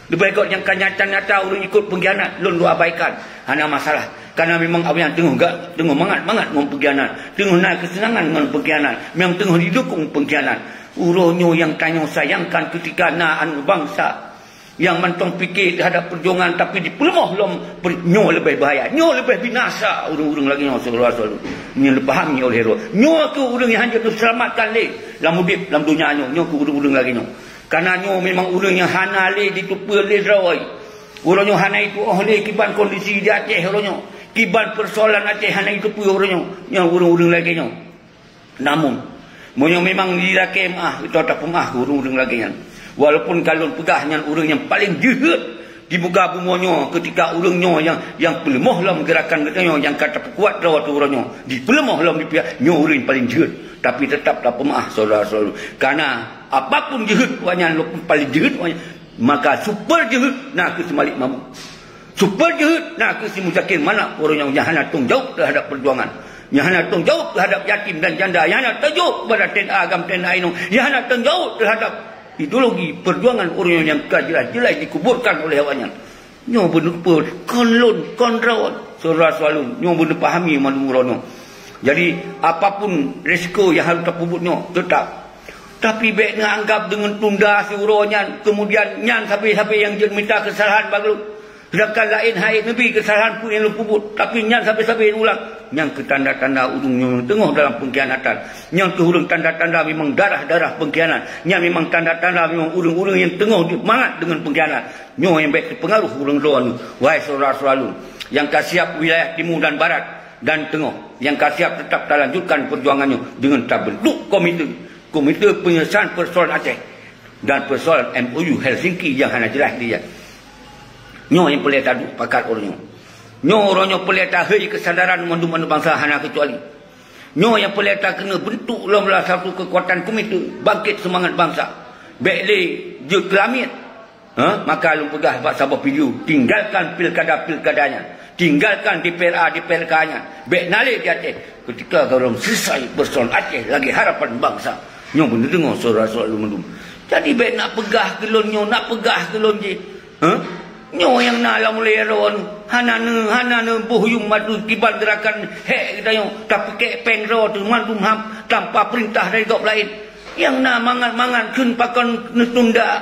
Leubeh gét nyang ka nyata-nyata ureuëng ikot peungkhianat, lôn lôn abaikan. Hana masalah. Karena memang awaknyan teungoh ga-, teungoh mangat-mangat ngon peungkhianat. Teungoh na keuseunangan ngon peungkhianat. Memang teungoh didukung peungkhianat. Uroe nyoe nyang tanyoe sayangkan keutika na aneuëk bansa nyang mantong pike teuhadap peujuangan tapi dipeuleumah lom per-, nyoe leubeh bahaya. Nyoe leubeh binasa ureuëng-ureuëng lagée nyoe, syedara-syedara lôn. Nyoe leupahami oleh roh. Nyoe keuh ureuëng nyang hanjeuet neuseulamatkan lé lam udeb, lam donya nyoe. Nyoe keuh ureuëng-ureuëng lagée nyoe. Karena nyoe memang ureuëng nyang hana lé jiteupeue lé droe. Uroe nyoe hana jituoh lé kiban kondisi di Aceh uroe nyoe. Kiban peusoalan Aceh hana jiteupeue uroe nyoe. Nyoe ureuëng-ureuëng lagée nyoe. Namun, meunyoe memang jilakée meuáh, geutanyoe tapeumeuáh keu ureuëng-ureuëng lagée nyan. Walaupun ka lôn peugah nyan ureuëng nyang paleng jeuhet di muka bumoe nyoe, keutika ureuëng nyoe nyang, nyang peuleumoh lom geurakan geutanyoe nyang ka tapeukuat droe teuh uroe nyoe, jipeuleumoh lom di pihak nyoe ureuëng paleng jeuhet. Tapi teutap tapeumeuáh syedara-syedara lôn. Karena apapun jeuhet awaknyan, walaupun paleng jeuhet awaknyan, maka super jeuhet na keuh Simalek Mahmud. Super jeuhet na keuh si Muzakir Manaf uroe nyoe nyang hana tanggung jaweueb teuhadap peujuangan. Nyang hana tanggung jaweueb teuhadap yatim dan janda. Nyang hana tanggung jaweueb kepada TNA agam, TNA inong. Nyang hana tanggung jaweueb teuhadap ideologi peujuangan uroe nyoe nyang ka jeulaih-jeulaih dikuburkan oleh awaknyan. Nyoe beuneupeue kon lôn, kon droe, syedara-syedara lôn. Nyoe beuneu pahami mandum uroe nyoe. Jadi, apapun risiko nyang harôh tapeubuet nyoe, teutap. Tapi bék neuanggap deungon tunda siuroe nyan, keumudian nyan sabe-sabe nyang jeuet mita keusalahan bak lôn. Seudangkan laén han ék neubi keusalahan peue nyang lôn peubuet, tapi nyan sabe-sabe ulang. Nyan keuh tanda-tanda ureuëng nyang teungoh dalam peungkhianatan. Nyan keuh ureuëng tanda-tanda memang darah-darah peungkhianat. Nyan memang tanda-tanda memang ureuëng-ureuëng nyang teungoh mangat deungon peungkhianat. Nyoe nyang bék teupeungaruh ureuëng droeneuh, wahai syedara-syedara lôn, nyang ka siab wilayah timu dan barat dan teungoh, nyang ka siab teutap talanjutkan peujuangan nyoe deungon tabentuk komite, Komite Penyelesaian Persoalan Aceh dan Persoalan M O U Helsinki nyang hana jeulaih lé nyan. Nyoe nyang peureulée taduek pakat uroe nyoe. Nyoe uroe nyoe peureulée tahei keusadaran mandum aneuëk bansa hana keucuali. Nyoe nyang peureulée takeuneuk bentuk lom salah satu keukuatan komite bangkit seumangat bansa. Bék lé jeuet keu lamiet. Ha? Maka lôn peugah bak saboh video, tinggalkan pilkada-pilkada nyan. Tinggalkan D P R A, D P R K nyan. Bék na lé di Aceh. Keutika gohlom selesai peusoalan Aceh lagée harapan bansa. Nyoe beuneudeungoe syedara-syedara lôn mandum. Jadi bék nak peugah keu lôn nyoe, nak peugah keu lôn jih. Ha? Nyoe nyang na lam ulée droeneuh, hana neu-, hana neuboh yuem madu kiban geurakan hék geutanyoe, tapeukek péng droe teuh mandum ham tanpa peurintah dari gob laén. Nyang na mangat-mangat kheun pakon neutunda.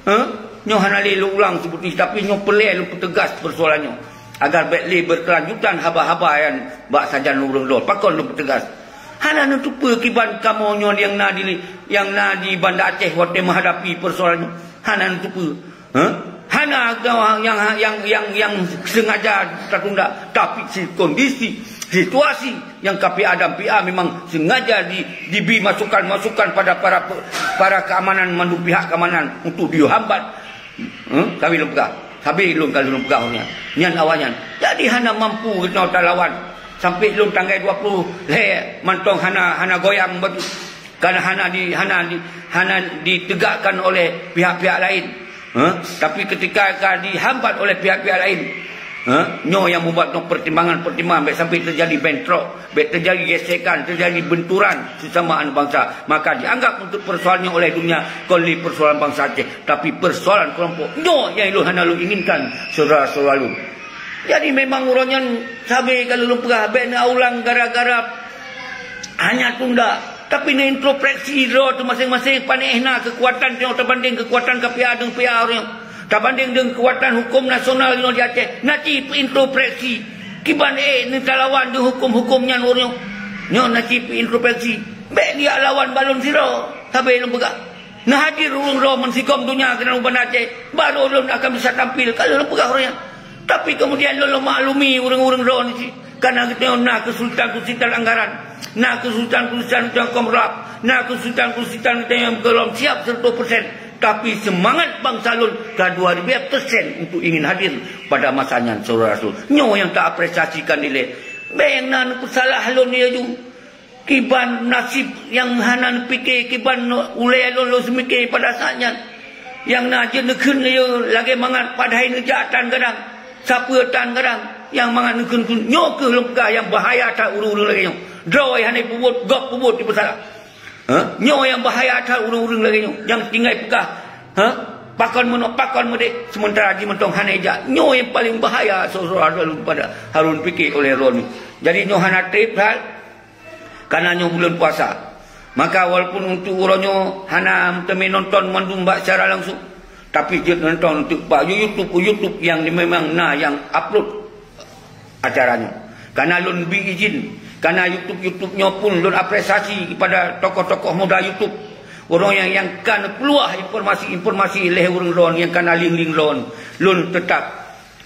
Ha? Nyoe hana lé lôn ulang seubut jih, tapi nyoe peureulée lôn peuteugas peusoalan nyoe, agar bék lé beukeulanjutan haba-haba nyan bak sajan ureuëng droe. Pakon lôn peuteugas? Hana neuteupeue kiban kamoe nyoe nyang na di, nyang na di Banda Aceh watée meuhadapi peusoalan nyoe? Hana neuteupeue? Ha? Hana nyang, nyang, nyang, nyang sengaja tatunda, tapi si kondisi, situasi nyang ka pih adam pih a memang sengaja di, dibri masukan-masukan pada para pe-, para keamanan, mandum pihak keamanan untuk dihambat. Hmm? Sabe lôn peugah. Sabe lôn ka lôn peugah nyan. Nyan awaknyan. Jadi hana mampu geutanyoe talawan. Sampai lôn tanggai dua puluh lhée mantong hana, hana goyang batu. Karena hana di, hana di, hana ditegakkan oleh pihak-pihak lain. Ha? Tapi ketika ka dihambat oleh pihak-pihak lain, ha? Nyoe nyang membuat nyoe pertimbangan-pertimbangan, bék sampai terjadi bentrok, bék terjadi gesekan, terjadi benturan sesama anak bangsa. Maka dianggap untuk persoalannya oleh dunia, kon lé persoalan bangsa Aceh, tapi persoalan kelompok. Nyoe nyang lôn hana lôn inginkan, syedara-syedara lôn. Jadi memang uroe nyan sabe ka lôn peugah, bék neuulang gara-gara hana tunda, tapi neuintrospeksi droe teuh maséng-maséng, panéh na keukuatan tanyoe tabandéng keukuatan K P A deungon P A uroe nyoe. Tabandéng deungon keukuatan huköm nasional nyoe di Aceh, na cit peuintrospeksi. Kiban ék neutalawan deungon huköm-huköm nyan uroe nyoe. Nyoe na cit peuintrospeksi. Bék neujak lawan balon sidroe, sabe lôn peugah. Neuhadir ureuëng droe meusigom donya keunan u Banda Aceh, baru lôn akan bisa tampil, ka lôn peugah uroe nyan. Tapi kemudian lôn, lôn maklumi ureuëng-ureuëng droe nyoe cit. Karena geutanyoe na keusulitan-keusulitan anggaran, na keusulitan-keusulitan geutanyoe keu meurab, na keusulitan-keusulitan geutanyoe gohlom siab seratus persen. Tapi seumangat bansa lôn ka dua ribu persen untuk ingin hadir pada masa nyan, syedara rasul. Nyoe nyang taapresiasikan dilée. Bék nyang na neupeusalah lôn laju. Kiban naseb nyang hana neupike, kiban ulée lôn, lôn seumike pada saat nyan. Nyang na jeuet neukheun laju lagée mangat padahai neujak tan gadang, sapeue tan gadang, nyang mangat neukheun-kheun. Nyoe kheueh lôn peugah nyang bahaya that ureuëng-ureuëng lagée nyoe. Droe hana peubuet, gob peubuet jipeusalah. Ha? Nyoe nyang bahaya that ureuëng-ureuëng lagée nyoe, nyang tinggai peugah, ha? Pakon meunoe, pakon meudeh, seumeuntara jih mantong hana ijak. Nyoe nyang paleng bahaya, syedara lôn, pada harôh pike olée droeneuh. Jadi nyoe hana treb that, kana nyoe buleuen puasa. Maka walaupun untuk uroe nyoe hana meuteumé nonton mandum bak siaran langsung, tapi jeuet nonton untuk bak YouTube, YouTube nyang memang na nyang upload acara nyoe. Kana lôn bi izin, kana YouTube-YouTube nyoe pun lôn apresiasi kepada tokoh-tokoh muda YouTube. Ureuëng nyang, nyang ka neupeuluah informasi-informasi lé ureuëng droen nyang kana ling-ling droen, lôn teutap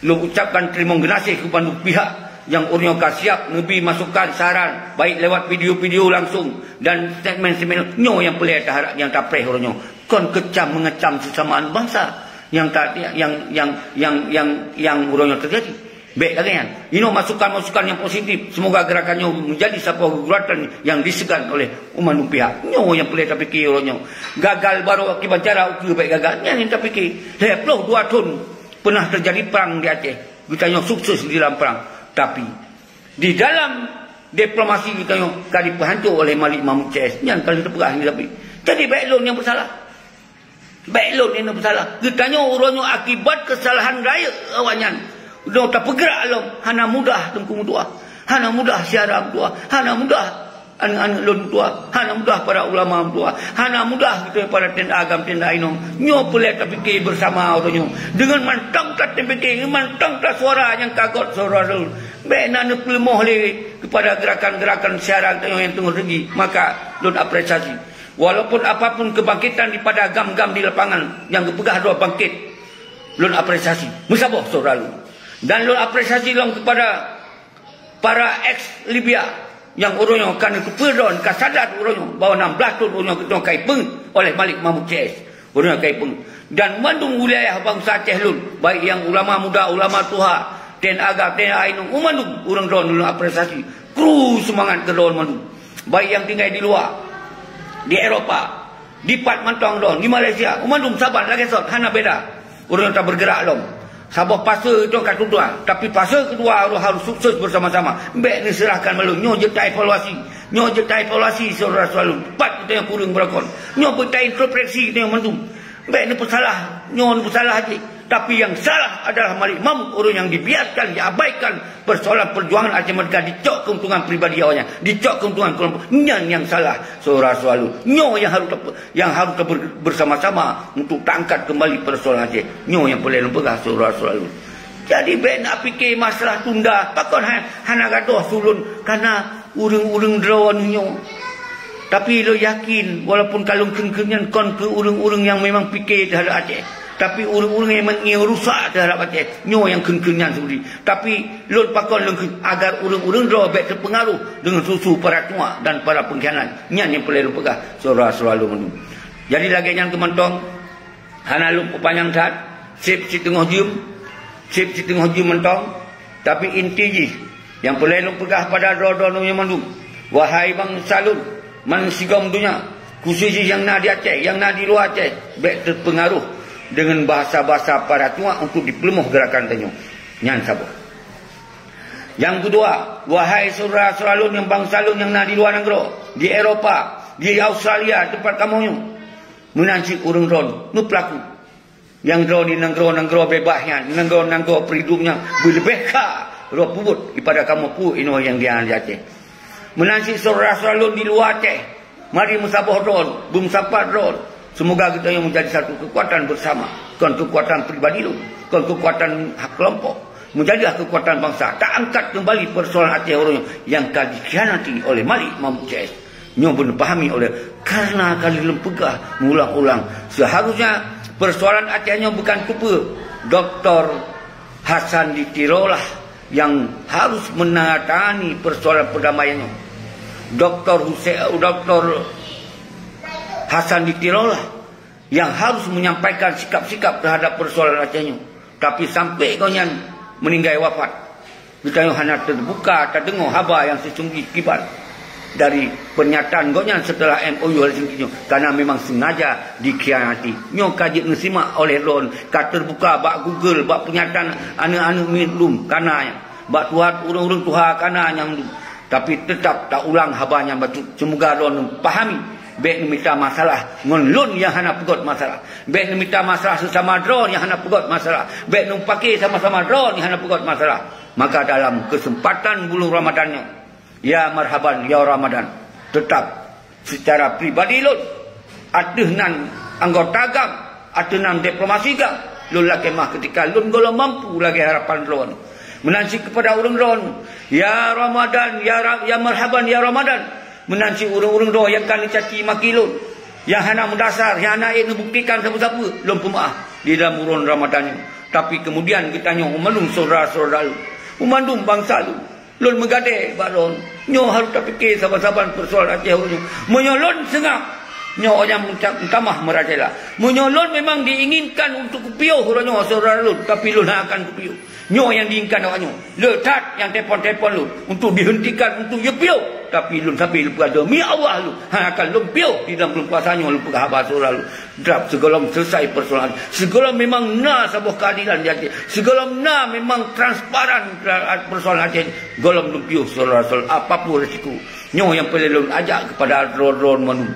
lôn ucapkan teurimong geunaséh keu bandum pihak nyang ureuëng nyoe ka siab neubi masukan saran, baik lewat video-video langsung dan statement-statement nyoe nyang peureulée taharap nyang tapreh ureuëng nyoe. Kon keucam meungecam sesama aneuk bansa nyang ta-, nyang, nyang, nyang, nyang, nyang ureuëng nyoe teujadi. Bék lagée nyan. Inoe masukan-masukan nyang positif. Semoga gerakan nyoe menjadi saboh geuguratan nyang diseugan oleh umat pihak. Nyoe nyang peureulée tapike uroe nyoe. Gagal baroe akibat cara ukeue bék gagal. Nyan nyang tapike. Lhée ploh dua thon peunah teujadi prang di Aceh. Geutanyoe sukses di dalam prang. Tapi, di dalam diplomasi geutanyoe ka dipeuhanco oleh Malik Mahmud C S. Nyan ka lheueh teupeugah di Tapi. Jadi, bék lôn nyang beusalah. Bék lôn inong peusalah. Geutanyoe uroe nyoe akibat keusalahan rayeuk awaknyan. Uroe tapeugrak lom, hana mudah Teungku meutuah. Hana mudah syedara meutuah. Hana mudah aneuk-aneuk lôn meutuah. Hana mudah para ulama meutuah. Hana mudah geutanyoe para T N A agam, T N A inong. Nyoe peureulée tapike beusama uroe nyoe. Deungon mantong that tapike, deungon mantong that suara nyang ka göt syedara lôn. Bék na neupeuleumah lé keupada gerakan-gerakan syedara geutanyoe nyang teungoh teujadi. Maka lôn apresiasi. Walaupun apapun kebangkitan daripada gam-gam di lapangan nyang geupeugah droe bangkit, lôn apresiasi. Meusaboh syedara lôn. Dan lôn apresiasi lom keupada para eks Libya nyang uroe nyoe ka neuteupeue droen, ka sadar uroe nyoe bahwa nam blaih thon uroe nyoe geutanyoe ka ipeue oleh Malik Mahmud C S. Uroe nyoe ka ipeue. Dan mandum wilayah bansa Aceh lôn, baik nyang ulama muda, ulama tuha, T N A agam, T N A inong, mandum ureuëng droen lôn apresiasi. Kru seumangat keu droen mandum. Baik nyang tinggai di luwa, di Eropa, dipat mantong droen, di Malaysia, mandum saban lagée sot, hana beda. Ureuëng nyang tabeurgeurak lom. Saboh fase itu ka tutoe, tapi fase keudua ureuëng harôh sukses beusama-sama. Bék neuseurahkan malu. Nyoe jeuet taevaluasi. Nyoe jeuet taevaluasi syedara-syedara lôn. Pat geutanyoe kureueng beulakon. Nyoe beuet taintrospeksi geutanyoe mandum. Bék neupeusalah, nyoe neupeusalah jih. Tapi nyang salah adalah Malik Mahmud, ureuëng nyang dibiarkan, diabaikan persoalan perjuangan Aceh Merdeka, dicok keuntungan pribadi awaknyan, dicok keuntungan kelompok. Nyan nyang salah, syedara-syedara lôn. Nyoe nyang harôh teupeu-, nyang harôh teupeu-, bersama-sama untuk taangkat kembali persoalan Aceh. Nyoe nyang peureulée lôn peugah, syedara-syedara lôn. Jadi, bék nak pike masalah tunda. Pakon ha-, hana gadôh su lôn? Karena ureuëng-ureuëng droeneuh nyoe. Tapi lôn yakin, walaupun ka lôn kheun-kheun nyan kon keu ureuëng-ureuëng nyang memang pike teuhadap Aceh, tapi ureuëng-ureuëng nyang memang ingin rusak teuhadap Aceh, nyoe nyang kheun-kheun nyan seubri. Tapi lôn pakon lôn kheun agar ureuëng-ureuëng droe bék teupeungaruh deungon su-su para tuha dan para pengkhianat. Nyan nyang peureulée lôn peugah, syedara-syedara lôn mandum. Jadi lagée nyan keu mantong, hana lôn peupanyang that, seb siteungoh jeuem, seb siteungoh jeuem mantong, tapi inti jih nyang peureulée lôn peugah pada droe-droe lôn nyang mandum, wahai bansa lôn, bansigom donya, khusos jih nyang na di Aceh, nyang na di luwa Aceh, bék teupeungaruh deungon bahasa-bahasa para tuha untuk dipeuleumah gerakan tanyoe. Nyan saboh. Nyang keudua, wahai syedara-syedara lôn nyang bansa lôn nyang na di luwa nanggroe, di Eropa, di Australia, teumpat kamoe nyoe, meunan cit ureuëng droen neupeulaku. Nyang droe di nanggroe-nanggroe beubaih nyan, nanggroe-nanggroe peuridong nyang beuleubeh kha droe peubuet daripada kamoe peue inoe nyang di Aceh. Meunan cit syedara-syedara lôn di luwa Aceh, mari meusaboh droen, beumeusapat droen. Seumoga geutanyoe meujadi satu keukuatan beusama, kon keukuatan pribadi lôn, kon keukuatan hak keulompok. Meujadilah keukuatan bansa, taangkat keumbali peusoalan Aceh uroe nyoe nyang ka dikhianati oleh Malik Mahmud C S. Nyoe beuneuh pahami oleh, karena ka lheueh lôn peugah meuulang-ulang, seuharusnya peusoalan Aceh nyoe bukan keupeue Doktor Hasan di Tiro lah nyang harus menangatangani peusoalan peurdamaian nyoe. Doktor Huse-, Doktor Hasan di Tiro lah nyang harus menyampaikan sikap-sikap terhadap persoalan Aceh nyoe. Tapi sampai gobnyan meninggai wafat, geutanyoe hana teubuka tadeungoe haba nyang sisungguh kiban dari pernyataan gobnyan setelah M O U Helsinki nyoe, karena memang sengaja dikhianati. Nyoe ka jeuet neusimak oleh droen, ka teubuka bak Google, bak pernyataan aneuk-aneuk miet lôn kana nyan, bak tuha ureuëng-ureuëng tuha kana nyang lôn. Tapi teutap taulang haba nyan bacut. Seumoga droen pahami, bék neumita masalah ngon lôn nyang hana peugöt masalah. Bék neumita masalah seusama droen nyang hana peugöt masalah. Bék neupake sama-sama droen nyang hana peugöt masalah. Maka dalam keuseumpatan buleuen Ramadhan nyoe, ya marhaban, ya Ramadhan, teutap seucara pribadi lôn, ateueh nan anggota GAM, ateueh nan diplomasi GAM, lôn lakée meuah keutika lôn gohlom mampu lagée harapan droen. Meunan cit keupada ureuëng droen, ya Ramadhan, ya Ra-, ya marhaban, ya Ramadhan. Meunan cit ureuëng-ureuëng droen nyang ka neucaci maki lôn, nyang hana meudasar, nyang hana ék neubuktikan sapeue-sapeue, lôn peumeuáh di dalam buleuen Ramadhan nyoe. Tapi keumudian geutanyoe mandum syedara-syedara lôn, mandum bansa lôn, lôn meugadée bak droen. Nyoe harôh tapike saban-saban peusoalan Aceh uroe nyoe. Meunyoe lôn seungab, nyoe nyang meuta-, meutamah meurajalela. Meunyoe lôn memang diinginkan untuk kupiôh uroe nyoe syedara lôn, tapi lôn hana akan kupiôh. Nyoe nyang diinginkan awak nyoe. Le that nyang telepon-telepon lôn untuk dihentikan, untuk jipiôh. Tapi lôn sabe lôn peugah, demi Allah lôn hana akan lôn piôh di dalam buleuen puasa nyoe, lôn peugah haba syedara lôn. Dap sigohlom selesai peusoalan, sigohlom memang na saboh keuadilan di Aceh, sigohlom na memang transparan peusoalan Aceh, gohlom lôn piôh syedara-syedara, apapun resiko. Nyoe nyang peureulée lôn ajak keupada droe-droe mandum.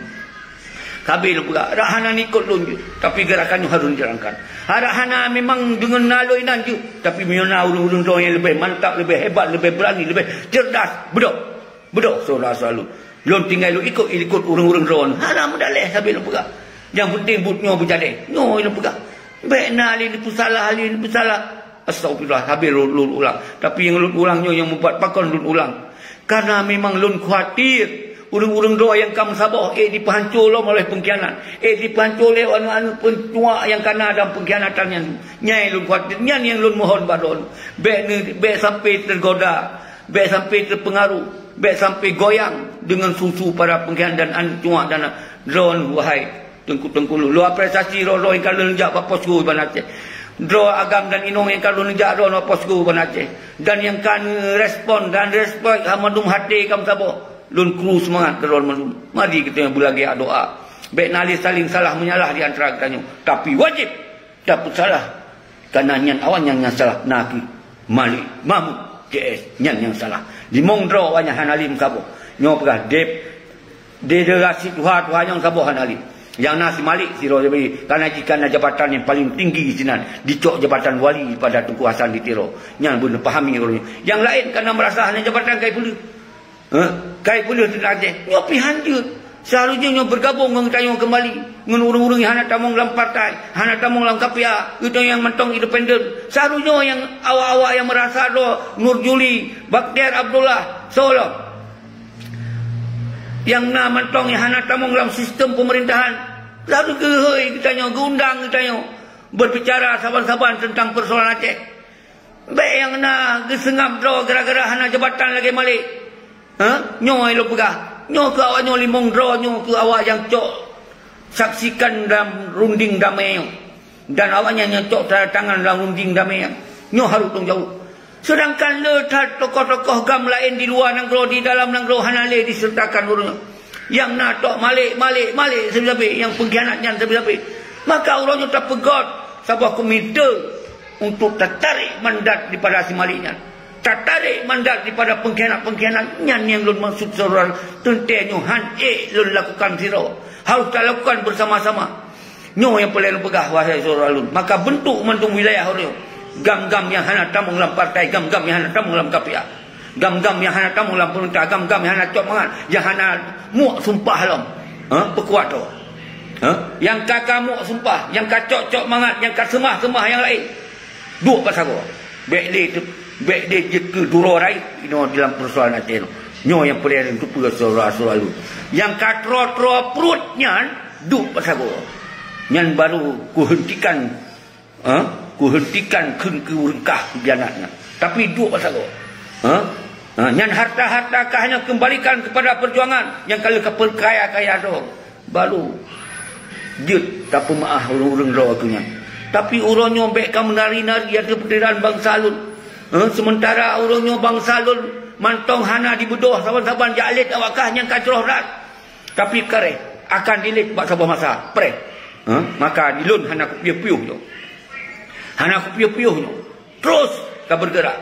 Sabe lôn peugah, rak hana neuikot lôn jeuet, tapi geurakan nyoe harôh neujalankan. Rak hana memang deungon naloi nan jeuet, tapi meunyoe na ureuëng-ureuëng droe nyang leubeh mantap, leubeh hebat, leubeh beurani, leubeh cerdas, beudôh. Beudôh syedara-syedara lôn. Lôn tinggai lôn ikot-ikot ureuëng-ureuëng droen. Hana meudaléh sabe lôn peugah. Nyang peunteng buet nyoe beujadeh. Nyoe lôn peugah. Bék na lé neupeusalah, lé neupeusalah. Astagfirullah, sabe lôn, lôn ulang. Tapi nyang lôn ulang nyoe nyang mubat pakon lôn ulang. Karena memang lôn khawatir ureuëng-ureuëng droe nyang ka meusaboh ék jipeuhanco lom oleh peungkhianat. Ék jipeuhanco lé aneuk-aneuk peucuak nyang kana dalam peungkhianatan nyan. Nyan lôn khawatir, nyan nyang lôn mohon bak droen. Bék ne-, bék sampai teugoda. Bék sampai teupeungaruh, bék sampai goyang deungon su-su para peungkhianat dan aneuk cuak dan droen, wahai teungku-teungku lôn. Lôn apresiasi droe-droe nyang ka lôn jak bak posko Iban Aceh. Droe agam dan inong nyang ka lôn jak droe bak posko Iban Aceh. Dan nyang ka neurespon dan respek hana mandum até ka meusaboh. Lôn kru seumangat keu droe mandum. Mari geutanyoe beulagée doa. Bék na lé saling salah meunyalah di antara geutanyoe. Tapi wajéb tapeusalah. Karena nyan awaknyan nyang salah na kheueh Malik Mahmud C S, nyan nyang salah. Limong droe awaknyan hana lé meusaboh. Nyoe peugah dep, de-, delegasi tuha-tuha nyang saboh hana lé. Nyang na si Malik sidroe, karena jih kana jabatan nyang paling tinggi sinan, dicok jabatan wali pada Teungku Hasan di Tiro. Nyan beuneuh pahami ureuëng. Nyang laén karena merasa hana jabatan kai peuleueh. Eh, kai peuleueh teuntang Aceh. Nyoe pih hanjeuet. Seharusnya nyoe bergabung ngon geutanyoe kembali. Ngon ureuëng-ureuëng nyang hana tamong lam partai, hana tamong lam K P A, geutanyoe nyang mantong independen. Seharusnya nyang awak-awak nyang merasa droe Nur Juli, Bakhtiar Abdullah, Solo, nyang na mantong nyang hana tamong lam sistem pemerintahan. Seharusnya geuhôi geutanyoe, geuundang geutanyoe berbicara saban-saban tentang persoalan Aceh. Bék nyang na geuseungab droe gara-gara hana jabatan lagée Malik. Ha? Nyoe lôn peugah. Nyoe keu awak nyoe limong droe nyoe keu awak nyang cok saksikan dalam runding damai nyoe. Dan awaknyan nyang cok tanda tangan dalam runding damai nyan. Nyoe harôh tanggung jaweueb. Seudangkan le that tokoh-tokoh GAM laén di luwa nanggroe, di dalam nanggroe hana lé diseurtakan ureuëng nyoe. Nyang na tok Malik, Malik, Malik sabe-sabe, nyang peungkhianat nyan sabe-sabe. Maka uroe nyoe tapeugöt saboh komite untuk tatarék mandat daripada si Malik nyan. Tatarék mandat daripada peungkhianat-peungkhianat nyan nyang lôn maksud syedara, teuntée nyoe han ék lôn lakukan sidroe. Harôh talakukan beusama-sama. Nyoe nyang peureulée lôn peugah, wahai syedara lôn. Maka beuntuk mandum wilayah uroe nyoe. GAM-GAM nyang hana tamong lam partai, GAM-GAM nyang hana tamong lam K P A. GAM-GAM nyang hana tamong lam peumeurintah, GAM-GAM nyang hana cok mangat, nyang hana muek sumpah lom. Ha? Peukuat droe. Ha? Nyang ka ka muek sumpah, nyang ka cok-cok mangat, nyang ka seumah-seumah nyang laén. Duek bak sagoe. Bék lé teu-, bék lé jeuet keu duroe rayeuk inoe dalam peusoalan Aceh nyoe. Nyoe nyang peureulée lôn teupeue syedara-syedara lôn. Nyang ka troe-troe pruet nyan duek bak sagoe. Nyan baru kuheuntikan Ha? Kuheuntikan kheun keu ureuëng kah khianat nyan. Tapi duek bak sagoe. Ha? Ha, nyan harta-harta kah nyoe keumbalikan keupada peujuangan nyang ka lheueh ka peureukaya-kaya droe. Baru Jeuet tapeumeu'ah ureuëng-ureuëng droe keu nyan. Tapi uroe nyoe bék ka meunari-nari ateueh peunderaan bansa lôn. Eh, seumeuntara uroe nyoe bansa lôn mantong hana dibeudôh saban-saban jak lét awak kah nyang ka jroh rhat. Tapi kareh akan dilét bak saboh masa, preh. Eh, maka di lôn hana kupiôh-piôh nyoe. Hana kupiôh-piôh nyoe. Terus ka bergerak.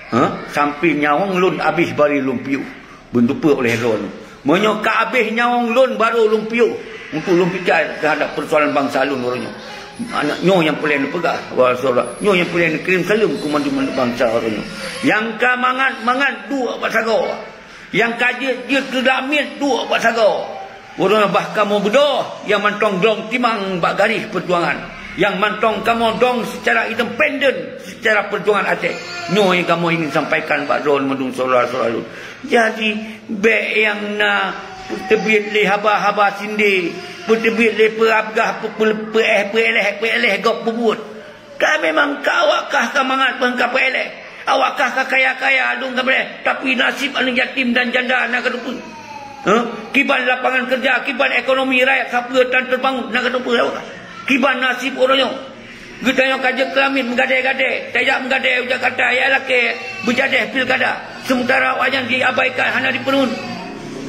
Ha? Sampai nyawöng lôn abéh bari lôn piôh. Beuntupeue oleh droeneuh. Meunyoe ka abéh nyawöng lôn baru lôn piôh untuk lôn picai terhadap persoalan bansa lôn uroe nyoe. Aneuk nyoe nyang peureulée neupeugah, wahai syedara, nyoe nyang peureulée neukirém saleuem keu mandum-mandum bansa uroe nyoe. Nyang ka mangat-mangat duek bak sagoe. Nyang ka jeuet-jeuet keu damiet duek bak sagoe. Uroe nyoe bah kamoe beudôh nyang mantong glöng timang bak garéh peujuangan, nyang mantong kamoe dong seucara independen, seucara peujuangan Aceh. Nyoe nyang kamoe ingin sampaikan bak droeneuh mandum syedara-syedara lôn. Jadi, bék nyang na peuteubiet lé haba-haba sindé, peuteubiet lé peurabgah, peu-, peu-, peuéh, peuéléh, peuéléh gob peubuet. Ka memang ka awak kah ka mangat bang ka peuéléh. Awak kah ka kaya-kaya dong ka peuéléh, tapi nasib aneuk yatim dan janda na ka teupeue. Huh? Kiban lapangan kerja, kiban ekonomi rakyat sapeue tan teubangun na ka teupeue awak kah. Kiban nasib uroe nyoe. Geutanyoe ka jeuet keu lamiet meugadée-gadée, tajak meugadée u Jakarta, ya lakée beujadéh pilkada. Sementara awak nyan diabaikan hana dipeureumeun.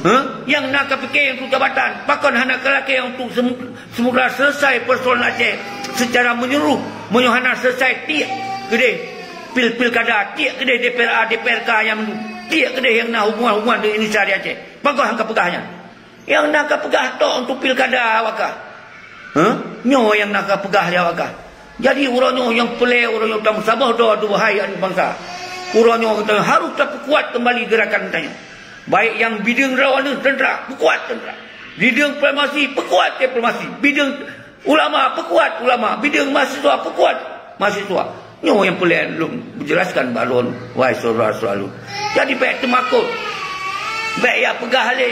Huh? Nyang na ka pike untuk jabatan, pakon hana ka lakée untuk sem-, Semoga selesai persoalan Aceh secara menyeluruh. Meunyoe hana selesai, tiek keudeh pil-, pilkada, tiek keudeh D P R A, D P R K nyang mandum, tiek keudeh nyang na hubungan-hubungan dengan Indonesia di Aceh. Pakon han ka peugah nyan? Nyang na ka peugah tok untuk pilkada awak kah. Huh? Nyoe nyang na ka peugah lé awak kah. Jadi, uroe nyoe nyang peureulée, uroe nyoe tameusaboh droe, wahai aneuk bansa. Uroe nyoe geutanyoe harôh tapeukuat keumbali geurakan geutanyoe. Baik nyang bideueng droeneuh teuntara, peukuat teuntara. Bideueng diplomasi, peukuat diplomasi. Bideueng ulama, peukuat ulama. Bideueng mahasiswa, peukuat mahasiswa. Nyoe nyang peureulée lôn jeulaskan bak droeneuh, wahai syedara-syedara lôn. Jadi, bék teumakot. Bék jak peugah lé,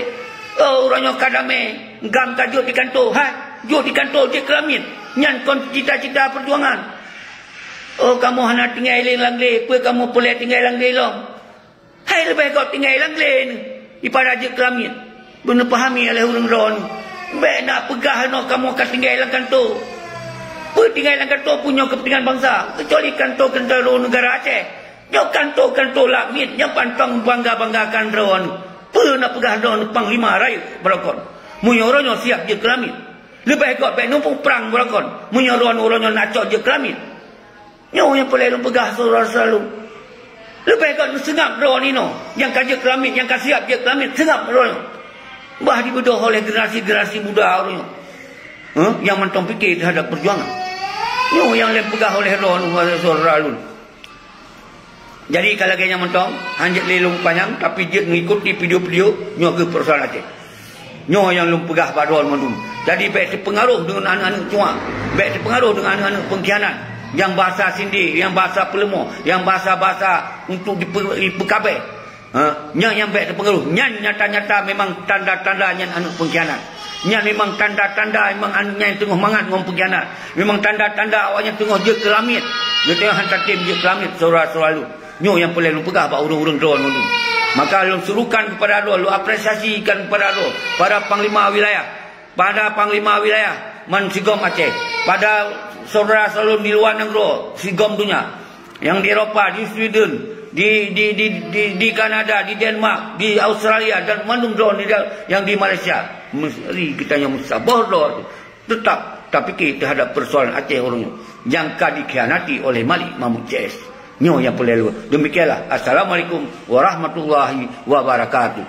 "Oh, uroe nyoe ka damé, GAM ka jeuet di kantô." Hai, jeuet di kantô, jeuet keu lamiet. Nyan kon cita-cita peujuangan. Oh, kamoe hana tinggai lé lam glé, peue kamoe peureulée tinggai lam glé lom? Hai leubeh göt tinggai lam glé neuh, daripada jeuet keu lamiet. Beuneupahami oleh ureuëng droeneuh. Bék na peugah nyoe kamoe ka tinggai lam kantô. Peue tinggai lam kantô pun nyoe keupeuntengan bansa, keucuali kantô-kantô neugara Aceh. Nyoe kantô-kantô lamiet nyang pantong bangga-banggakan droeneuh. Peue na peugah droeneuh panglima rayeuk beurokon? Meunyoe uroe nyoe siab jeuet keu lamiet. Leubeh göt bék numpung prang beurokon. Meunyoe droeneuh uroe nyoe na cok jeuet keu lamiet. Nyoe nyang peureulée lôn peugah syedara-syedara lôn. Leubeh göt neuseungab droeneuh inoe, nyang ka jeuet keu lamiet, nyang ka siab jeuet keu lamiet, seungab droeneuh. Bah dibeudôh oleh generasi-generasi muda uroe nyoe. Huh? Nyang mantong pike teuhadap peujuangan. Nyoe nyang lôn peugah oleh droeneuh, wahai syedara lôn. Jadi, ka lagée nyan mantong, han jeuet lé lôn panyang, tapi jeuet mengikuti video-video nyoe keu persoalan Aceh. Nyoe nyang lôn peugah bak droeneuh mandum. Jadi, bék teupeungaroh deungon aneuëk-aneuëk cuak, bék teupeungaroh deungon aneuëk-aneuëk pengkhianat, nyang bahasa sindé, nyang bahasa peuleumah, nyang bahasa-bahasa untuk dipe-, dipeukabeh. Ha, nyan nyang bék teupeungaroh. Nyan nyata-nyata memang tanda-tanda nyan aneuëk pengkhianat. Nyan memang tanda-tanda memang aneuëk nyan teungoh mangat ngon pengkhianat. Memang tanda-tanda awak nyan teungoh jeuet keu lamiet. Geutanyoe han tatem jeuet keu lamiet, syedara-syedara lôn. Nyoe nyang peureulée lôn peugah bak ureuëng-ureuëng droeneuh mandum. Maka lôn serukan keupada droeneuh, lôn apresiasikan keupada droeneuh, para panglima wilayah, pada panglima wilayah man sigom Aceh, pada syedara-syedara lôn di luwa nanggroe sigom donya, nyang di Eropa, di Sweden, di, di, di, di, di Kanada, di Denmark, di Australia, dan mandum droeneuh di, nyang di Malaysia. Meusti geutanyoe meusaboh droe. Teutap tapike teuhadap peusoalan Aceh uroe nyoe nyang ka dikhianati oleh Malik Mahmud C S. Nyoe nyang peureulée lôn. Demikianlah. Assalamualaikum warahmatullahi wabarakatuh.